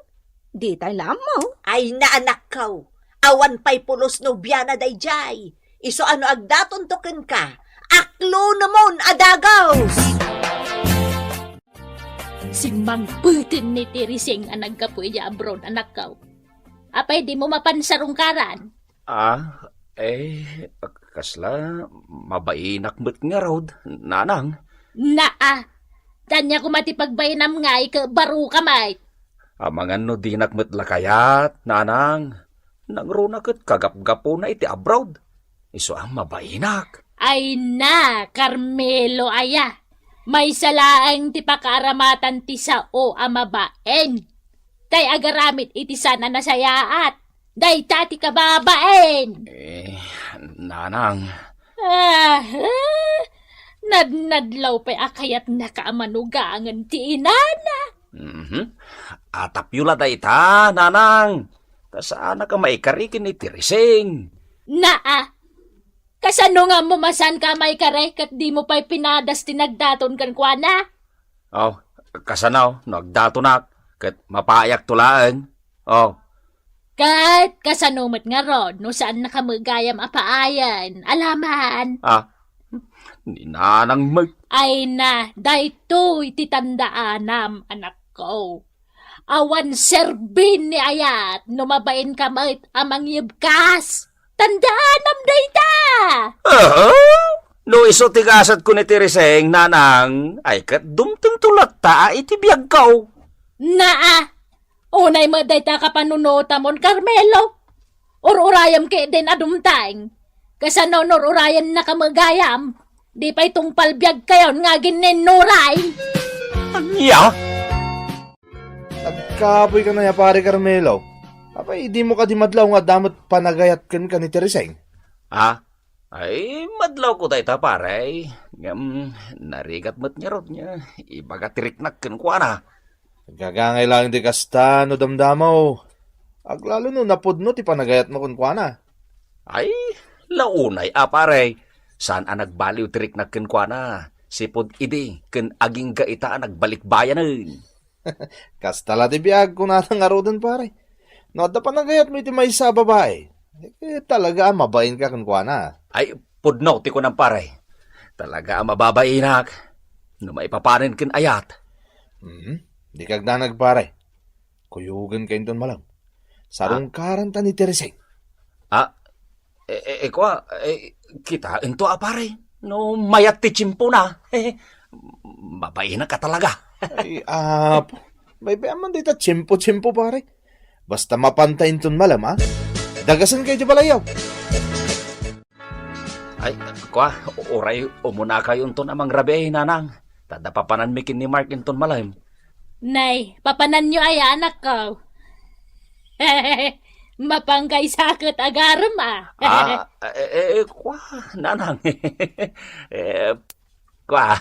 Ditay la ammo. Ay, na, anakko. Awan pay pulos no biana daydiay. Isu a no agdatonto kenka, aklonemon a dagus. Simmangpeten ni Teresing a naggapu idiay abroad, anakko. Apay dimo mapan sarungkaran? Ah, eh, kasla, mabainak met ngarud, Nanang. Naa, ania koma ti pagbainam ngay ket baro ka met. Amangan no dinak met la kayat, Nanang. Nangruna ket kagapgapuna iti abroad. Isu a mabainak. Ay na, Carmelo aya. Maysa laeng ti pakaaramatan ti sao a mabain. Tay agaramid iti saan a nasayaat. Dayta ti kababain. Eh, Nanang. Ah, nadnadlaw pay a kayatnaka a manugangen ti inana. Mhm. Atapyo la dayta, Nanang. Ta saanak a maikari ken ni Teresing. Naa, kasano nga ammo a saanka a maikari ket dimo pay pinadas ti nagdaton kenkuana? Aw, kasano no agdatonak ket mapaayakto laeng? Aw. Ket kasano met ngarud no saannaka met gayam a paayen? Alaman. Ah, ni Nanang met. Ay na, daytoy ti tandaanam, anakko. Awan serbin ni ayat no mabainka met a mangyebkas. Tandaanam dayta! Aha! No isu ti gasatko ni Teresing, Nanang, ay ket dumtengto latta iti biagko. Naa! Unay met dayta kapanunotamon, Carmelo. Ur-urayem ketdin a dumteng. Kasano no ur-urayennaka met gayam? Di pay tungpal biagkayon nga aginninnuray. Ania? Agkapoy ka na ya, Pare Carmelo. Apay, dimo kadi madlaw nga adda met panagayat kenka ni Tereseng? Ah, ay, madlawko dayta, pare. Ngem, narigat met ngarud nga ibaga ti riknak kenkuana. Agagangay laeng ti kasta no damdamaw. Aglalo no napudno ti panagayatmo kenkuana. Ay, launay a, pare. Saan a nagbaliw ti riknak kenkuana. Sipud idi, ken agingga ita a nagbalikbayanen. Kasta la ti biag, kunana ngaruden, pare. No adda panagayatmo iti maysa a babai, eh, talaga a mabainka kenkuana. Ay, pudno ti kunam, pare. Talaga a mababainak no maipapanen ken ayat. Hmm, di kagdanag, pare. Kuyogenka inton malem. Ah? Sarungkaranta ni Tereseng. Ah, eh, eh, eh, kua, eh, kitaento a, pare. No mayat ti tiempona. Mabainak a talaga. Ay, apo. Baybay-am man dayta tiempo-tiempo, pare. Basta mapanta inton malem, a? Dagasenkayo ti balayyo. Ay, kua, uray umunakayonton a mangrabii, nanang. Ta adda papananmi ken ni Mark inton malem. Nay, papananyo aya, anakko? Mapanggaysa ket agarem, a. Ah, eh, eh, eh, kua, nanang. Eh, kua,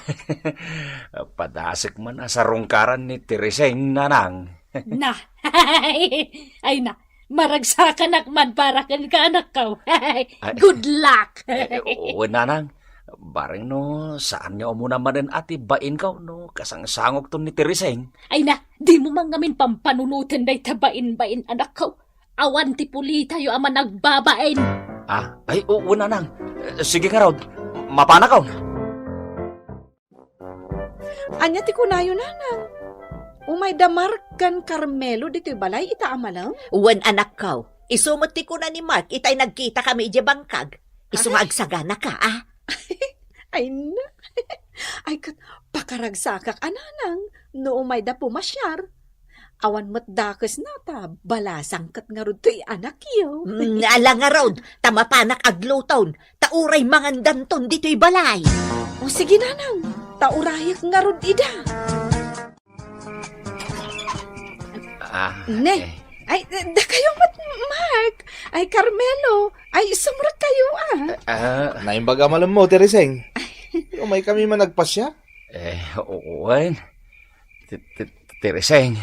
padasek man a sarungkaran ni Tereseng, nanang. Na. Ay na, maragsakanak man para kenka, anakko. Ay. Good luck. Eh, eh, oo, nanang. Bareng no, saan nga umuna manen a ti bainko no kasangsangokton ni Tereseng. Ay na, dimo man ngamin pampanunoten dayta bain-bain, anakko. Awan ti pulitayo a managbabain. Ah, ay, oo, nanang. Eh, sige ngarud, mapanakon. Ania ti kunayo, nanang? Umay da Mark ken Carmelo ditoy balay ita a malem? Wen, anakko. Isu met ti kuna ni Mark itay nagkitakami idiay bangkag. Isu nga agsaganaka, a? Ay na. Ay, ket pakaragsakak a, nanang, no umay da pumasiar. Awan met dakesna ta balasang ket ngarud toy anakyo. Mm, ala ngarud, ta mapanak agluton, ta uray mangandanton ditoy balay. O sige, nanang, ta urayek ngarud ida. Ah, Ne. Eh. Ay, dakayo met, Mark. Ay, Carmelo. Ay, sumrekkayo, a. Ah. Naimbag a malemmo, Tereseng. Umaykami man agpasiar? Eh, wen. Ti-, ti-, Tereseng.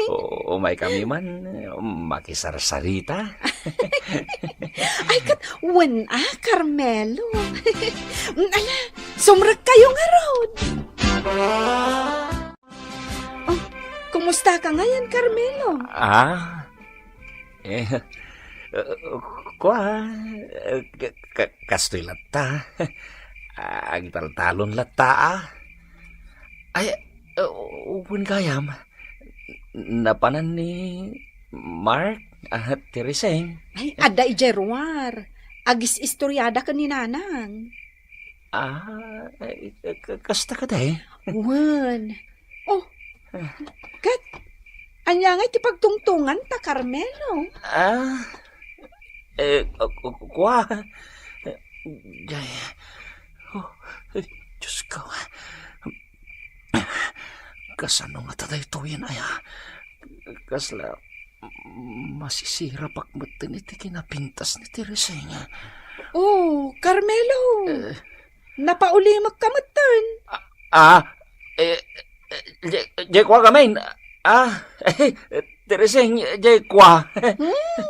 U-, umaykami man, eh, makisarsarita. Ay, ket wen a, Carmelo. Ala, sumrekkayo ngarud. Oh, kumusta ka ngayon, Carmelo? Ah, eh, uh, kua, uh, ka-, ka-, kastoy latta. Agtaltalon latta, a. Ay, uh, wen gayam, napanan ni Mark, ah, Tereseng. Ay, adda idiay ruar. Agis-istoriada ken ni Nanang. Ah, eh, ka-, kasta kadi? Wen. Oh, ket, ania ngay ti pagtungtunganta, Carmelo? Ah, eh, ku-, ku-, kua. Ay, oh, eh, Diyos ko. Kasano ngata daytoyen aya? Kasla masisirapak metten iti kinapintas ni Tereseng. Oh, Carmelo! Eh. Napaulimekka metten. Ah, ah, eh, eh, diay, diay kua ngamin. Ah, eh, Tereseng, diay kua. Hmm?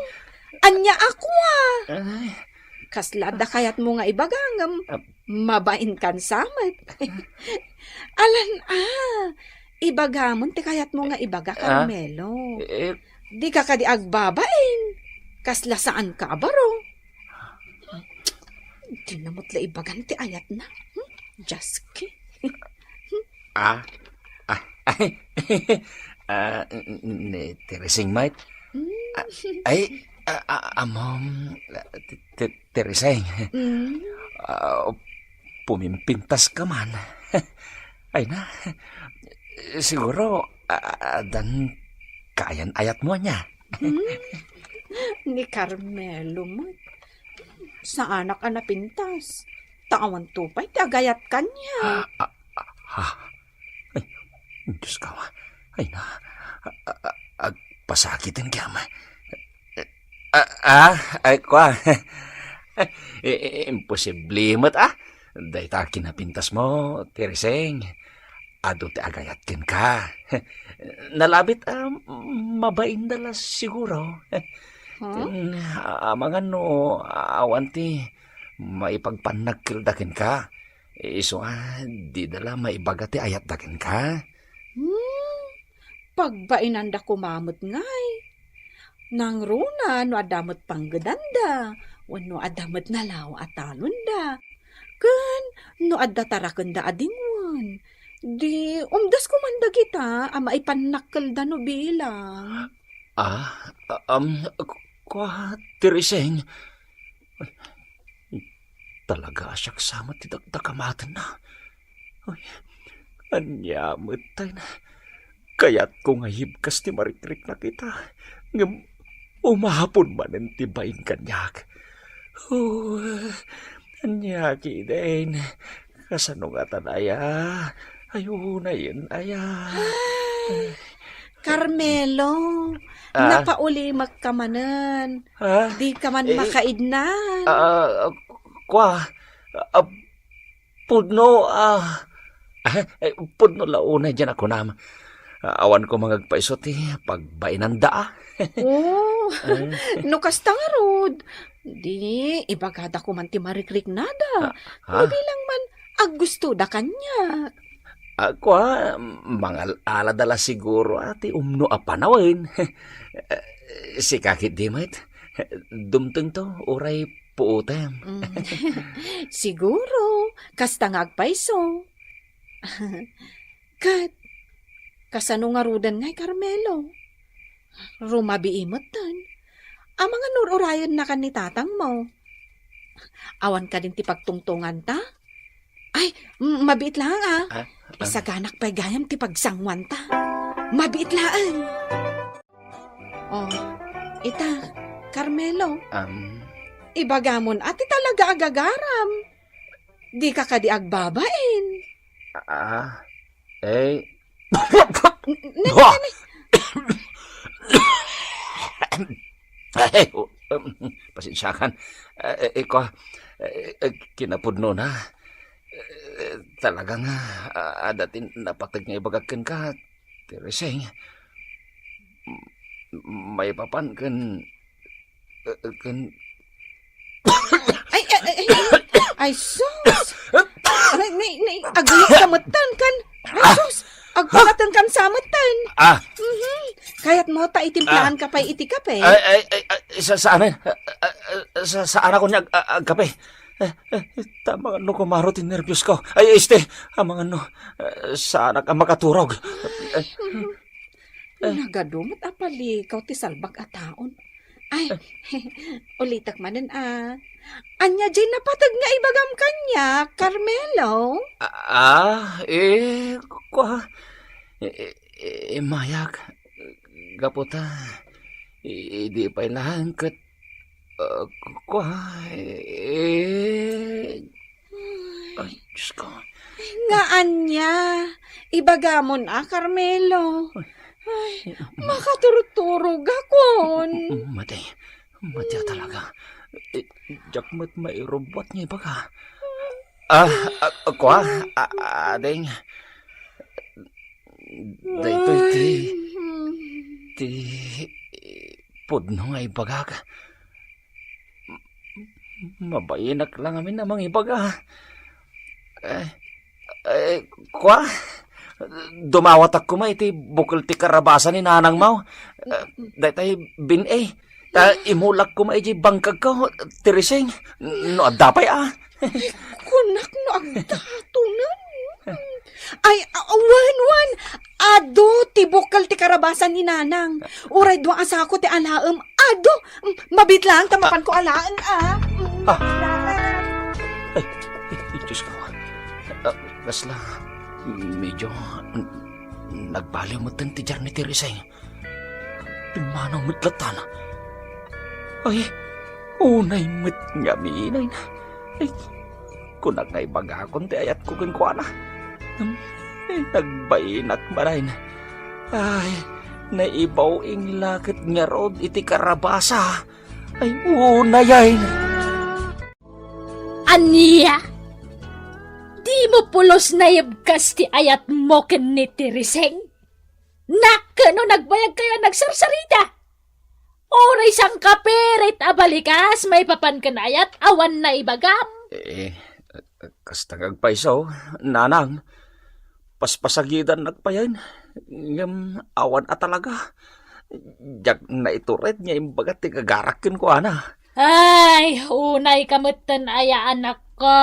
Ania a kua? Ay. Kasla adda kayatmo nga ibaga ngem Ah. mabainkan sa met. Alan, ah, ibagamon ti kayatmo nga ibaga, Ah? Carmelo. Eh, Dika kadi agbabain. Kasla saanka a baro. Dina met la ibagan ti ayatna. Hmm? Dios ko. Ah, ah, ay, ah, n-, n-, ni Tereseng met. Hmm. Ah, ay, ah, ah, amom, ah, Te-, Te-, Tereseng. Hmm. Ah, pumimpintas ka man. Ay na, siguro, A-, a-, addan kayan-ayatmo ania? Hmm? Ni Carmelo met. Saanak a napintas. Ta awan to pay ti agayat kaniak. Ah, ah, ah. Ay, Diyos ko. Ay na. A-, a-, a-, agpasakiten kayam. Ah, ah, ay, kua. I-, i-, imposible met, ah. Dayta kinapintasmo, Tereseng. Adu ti agayat kenka. Nalabit a mabainda la siguro. Huh? Ken, amangan no awan ti maipagpannagkelda kenka. Isu a, dida la maibaga ti ayatda kenka. Hmm, pagbainanda koma met ngay. Nangruna no adda met panggedanda, wenno adda met nalawa a talonda. Ken no adda tarakenda a dingwen, di umdas koman dagita a maipannakkelda no bilang. Ah, um, kua, Tereseng. Talaga a siak sa met ti dakdakamatenna. Ay, ania met tay na? Kayatko nga hibkas ti marikriknak ita, ngem umapon manen ti bain kaniak. Oh, ania ketdin? Kasano ngatan aya? Ay, unayen aya. Ay, Carmelo, ah? Napaulimek ka manen. Ah? Di ka man eh, makaidnan. Ah, kua, ah, Pudno, ah, eh, pudno la unay diay a kunam. Ah, awan ko mangagpaiso ti pagbainanda, ah. Oh, eh, no kasta ngarud, di ibagada koman ti marikriknada. Ah, ah? No bilang man, aggustoda kaniak. Ah, kua, mangal-alada la siguro, ah, ti umno a panawen. Eh, sika ketdi met. Dumtengto, uray puotem. Mm. Siguro, kasta nga agpayso. Ket, kasano ngaruden ngay, Carmelo? Rumabii metten. Amangan ur-urayennakan ni tatangmo. Awan kadin ti pagtungtunganta? Ay, m-, mabiit laeng, ah. Ah, ah. Isaganak pay gayam ti pagsanguanta. Mabiit laeng. Oh, ita, Carmelo. Am. Ibagamon a ti talaga a gagaram. Dika kadi agbabain. Ah, eh. N-, n-, Ah! n-, Ay, oh, pasensiakan. Eh, eh, kua, eh, eh, kinapudnona. Eh, talaga nga, ah, adda ti napateg nga ibagak kenka, Tereseng. M-, maipapan ken, eh, ken Ay, ay, ay, ay, ay, sus! Nay, nay, nay, aguyod ka metten kan. Ay, sus! Agpalaten kan sa metten. Ah. Mhm. Kayatmo ta itimplahan ka pay iti kape? Ay, ay, ay, ay, sa-, saan, eh? Ah, ah, ah, sa-, saan ako niya ag-, ag-, agkape? Eh, eh, ta amangan no kumaro ti nerbios ko. Ay, este, amangan no, eh, saanak a makaturog. Eh, Mhm. Nagadu met a palikaw ti salbag a taon. Ay, ulitek manen a. Ania diay napateg nga ibagam kaniak, Carmelo? Ah, eh, kua, eh, eh, immayak, gapu ta, eh, idi pay laeng ket Ah, kua, eh. Ay, Diyos ko. Nga ania? Ibagamon a, Carmelo. Ay, makaturturogakon. Mati. Mati a talaga. Eh, diak met mairubbuat nga ibaga. Ah, ah, kua, ah, ading. Daytoy ti, ti pudno nga ibagak. Mabainak la ngamin a mangibaga. Eh, eh, kua, dumawatak koma iti bukel ti karabasan ni nanangmo. Eh, daytoy bin-i. Ta imulak koma idiay bangkagko, Tereseng, no adda pay a. Kunak no agdatonen. Ay, a-, wen, wen. Adu ti bukel ti karabasan ni Nanang. Uray dua a sako ti alaem. Adu, m-, mabit laeng ta mapanko alaen, a. Ah. Ay, ay, Diyos ko. Ah, kasla, medyo, Nagbaliw metten ti diar ni Tereseng. Pimmanaw met lattan. Ay, unay met ngamin. Ay, kunak nga ibagakon ti ayatko kenkuana. Ngem, ay, nagbainak manen. Ay, naibaw-ing la ket ngarud iti karabasa. Ay, unay ay. Ania? Dimo pulos naibkas ti ayatmo ken ni Tereseng? Nakano nagbayagkayo a nagsarsarita? Uray sangkapirit a balikas maipapan ken ayat awan naibagam? Eh, kasta nga agpayso, nanang. Paspasagidannak payen, ngem awan a talaga. Diak naitured nga imbaga ti gagarak kenkuana. Ay, unay ka metten aya, anakko.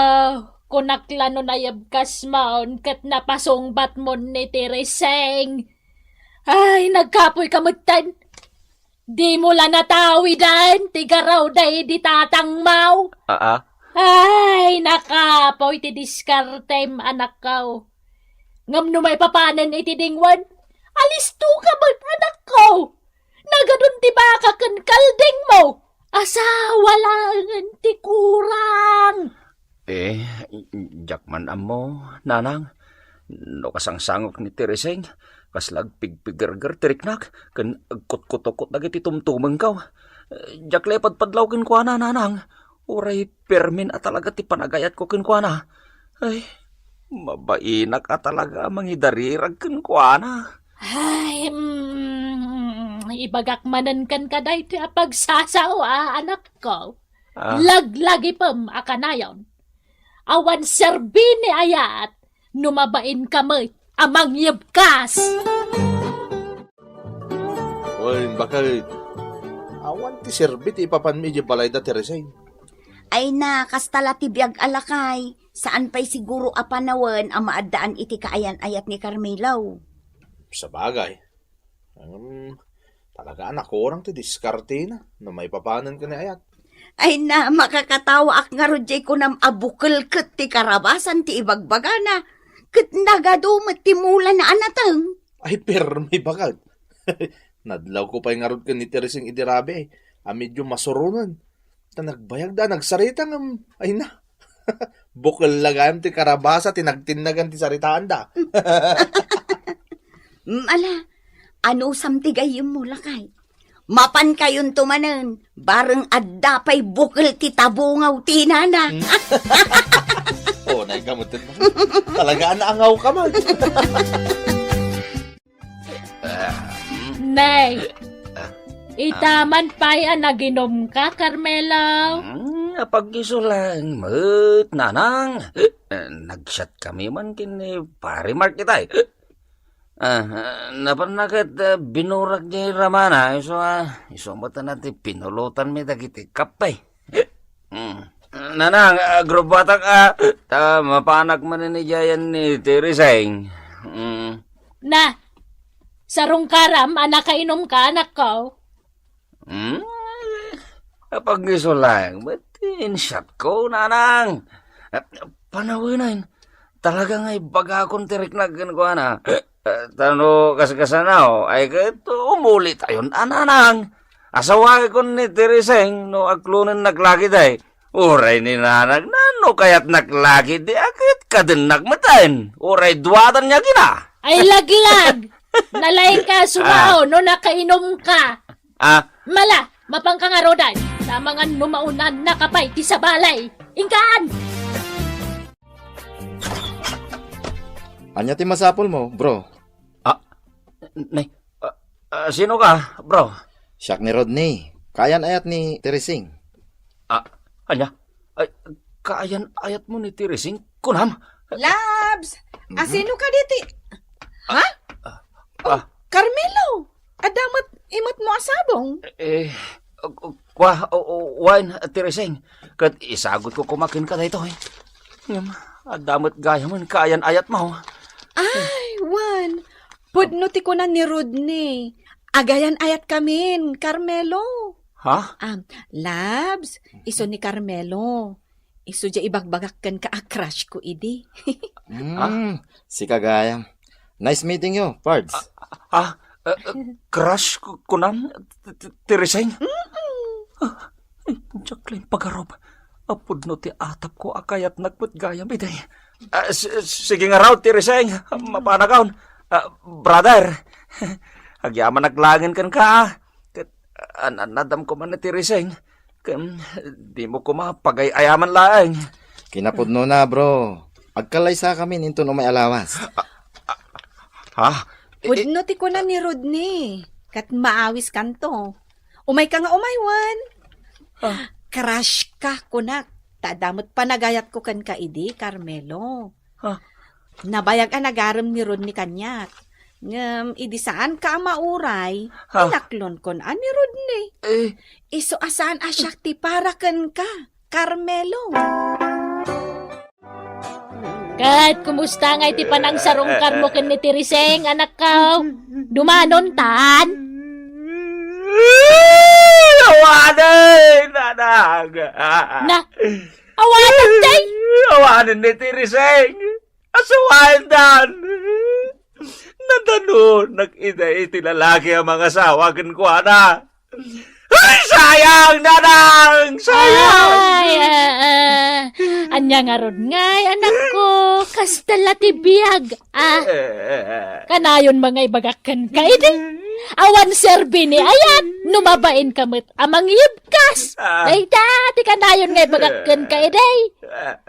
Kunak la no naibkasmon ket napasungbatmon ni Tereseng. Ay, nagkapoy ka metten. Dimo la natawiden ti garaw daydi tatangmo. Aa? Ay, nakapoy ti diskartem, anakko. Ngem no maipapanen iti dingwen, alisto ka met, anakko. Nagadun ti baka ken kaldingmo. Asawa laengen ti kurang. Eh, diak man ammo, nanang. No kasangsangok ni Tereseng, kasla agpigpigerger ti riknak, ken agkutkutokot dagiti tumtumengko. Eh, diak la ipadpadlaw kenkuana, nanang. Uray permin a talaga ti panagayatko kenkuana. Ay, mabainak a talaga a mangidarirag kenkuana. Ay, mm, ibagak manen kenka daytoy a pagsasao, a, anakko. Ah. Laglagipem a kanayon. Awan serbi ni ayat no mabain ka met a mangyebkas. Oy, bakit? Awan ti serbi ti ipapanmi idiay balayda, Tereseng. Ay na, kasta la ti biag a lakay. Saan pay siguro a panawen a maaddaan iti kaayan-ayat ni Carmelo. Sabagay. Ngem, talaga a nakurang ti diskartena no maipapanen ken ni ayat. Ay na, makakatawaak ngarud diay kunam a bukel ket ti karabasan ti ibagbagana, ket nagadu met ti mulana a nateng. Ay, permi baket. Nadlawko pay ngarud ken ni Tereseng idi rabii, a medio masuronen. Ta nagbayagda a nagsarita ngem, ay na. Bukel la gayam ti karabasa ti nagtinnagan ti saritaanda. Mm, ala, anusam ti gayyemmo, lakay? Mapankayonto manen, bareng adda pay bukel ti tabungaw ti nana. Unay ka met. Talaga a naangaw ka man. Ah, mm. Nay, ah, ita ah. Man pay a naginom ka, Carmelo? Mm, apag-isu laeng met, nanang. Eh, nagsiat kami man ken ni Pare Mark itay. Ah, ah, napanna ket, ah, binurak ni Ramana, isu, ah, isu met na ti pinulotan mi dagiti kape. Mm. Nanang, agrubbatak, ah, ta mapanak manen idiayen ni Tereseng. Mm. Na, sarungkaram a nakainom ka, anakko? Mm. Apag-isu laeng met ti insiatko, nanang. Panawen, talaga nga ibagakon ti riknak kenkuana. Eh, ta no kasano, ay ket umulitayon a, nanang. Asawaekon ni Tereseng no aklonennak lagi day. Uray ni nanang, no kayatnak lagi di a ket kadennak metten. Uray duatan nga kina. Ay laglag! Nalaing ka, sumaw, ah, no nakainom ka. Ah. Mala, mapanka ngaruden. Amangan no maunanna ka pay ti sabali. Inkaan! Ania ti masapulmo, bro? Ah, nay, ah, ah, sino ka, bro? Siak ni Rodney. Kaayan-ayat ni Teresing. Ah, ania? Ay, kaayan-ayatmo ni Teresing? Kunam? Labs! Mm-hmm. Asino ka diti? Ha? Ah, oh, ah. Carmelo! Adda met imetmo a sabong? Eh, kua, o, o, wen, Teresing. Ket isagutko koma kenka daytoy. Ngem, adda met gayamen kaayan-ayatmo. Ay, wen. Pudno ti kuna ni Rodney. Agayan-ayatkamin, Carmelo. Ha? Um, Labs, isu ni Carmelo. Isu diay ibagbagak kenka a crush ko idi. Mm, sika gayam. Nice meeting you, Pards. Ah, ah, crush ko, kunam, ti, ti, ti Riseng? Ah, ay, diak laeng pagarup. Apudno ti atapko a kayatnak met gayam idi. Ah, s-, s-, sige ngarud, ti Riseng. Mapanakon. Ah, brother, agyamanak laengen kenka, ah. Ket, ah, an-, an-, adamko man ti Riseng. Ken, dimo koma pagay-ayaman laeng. Kinapudnona, bro. Agkallaysakamin inton umay a lawas. Ha? Eh, eh. Pudno ti kuna ni Rodney. Ket maawiskanto. Umayka nga umay wen. Ah. Crush ka, kunak. Ta adda met panagayatko kenka idi, Carmelo. Ah. Nabayag a nagarem ni Rodney kaniak. Ngem idi saanka a mauray, ah, inaklonko ni Rodney. Eh. Isu a saan a siak ti para kenka, Carmelo. Ket kumusta ngay ti panangsarungkarmo ken ni Tiriseng, anakko? Dumanontan? Awanen, nanang. Na, awanen, tay? Awanen ni Tiriseng. Asawaendan. Nadanonak ida iti lalaki a mangasawa kenkuana. Ay, sayang, nanang! Sayang! Ay, ah, ah. Ania ngarud ngay, anakko? Kasta la ti biag, ah. Eh. Kanayon man nga ibagak kenka idi. Awan serbi ni ayat, no mabain ka met a mangibkas. Ah. Dayta ti kanayon nga ibagak kenka idi.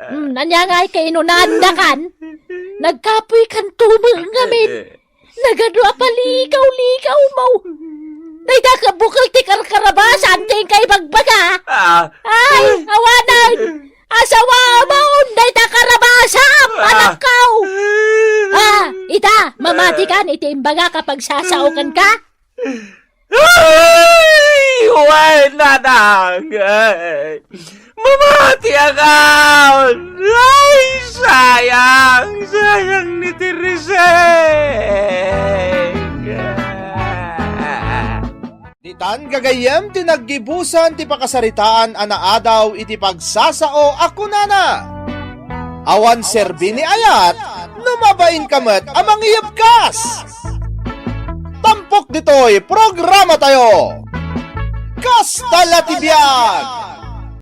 Hmm, ania ngay kainunaandakan? Nagkapuy kan tumeng ngamin. Nagadu a palikaw-likaw mo. Dayta ket bukel ti karkarabasan ti inka ibagbaga. Ah. Ay, awanen. Asawamon dayta karabasam, ah, anakko. Ah, ita, mamatikan iti imbagak a pagsasao kenka. Ay! Wen, nanang! Ay! Mamatiak! Ay, sayang! Sayang ni Tiriseng! Ditan gagayyem ti naggibusan ti pakasaritaan a naadaw iti pagsasao a kunana, "Awan serbi ni ayat no mabain ka met a mangiyebkas." Tampok ditoy programa tayo. Kasta la ti biag!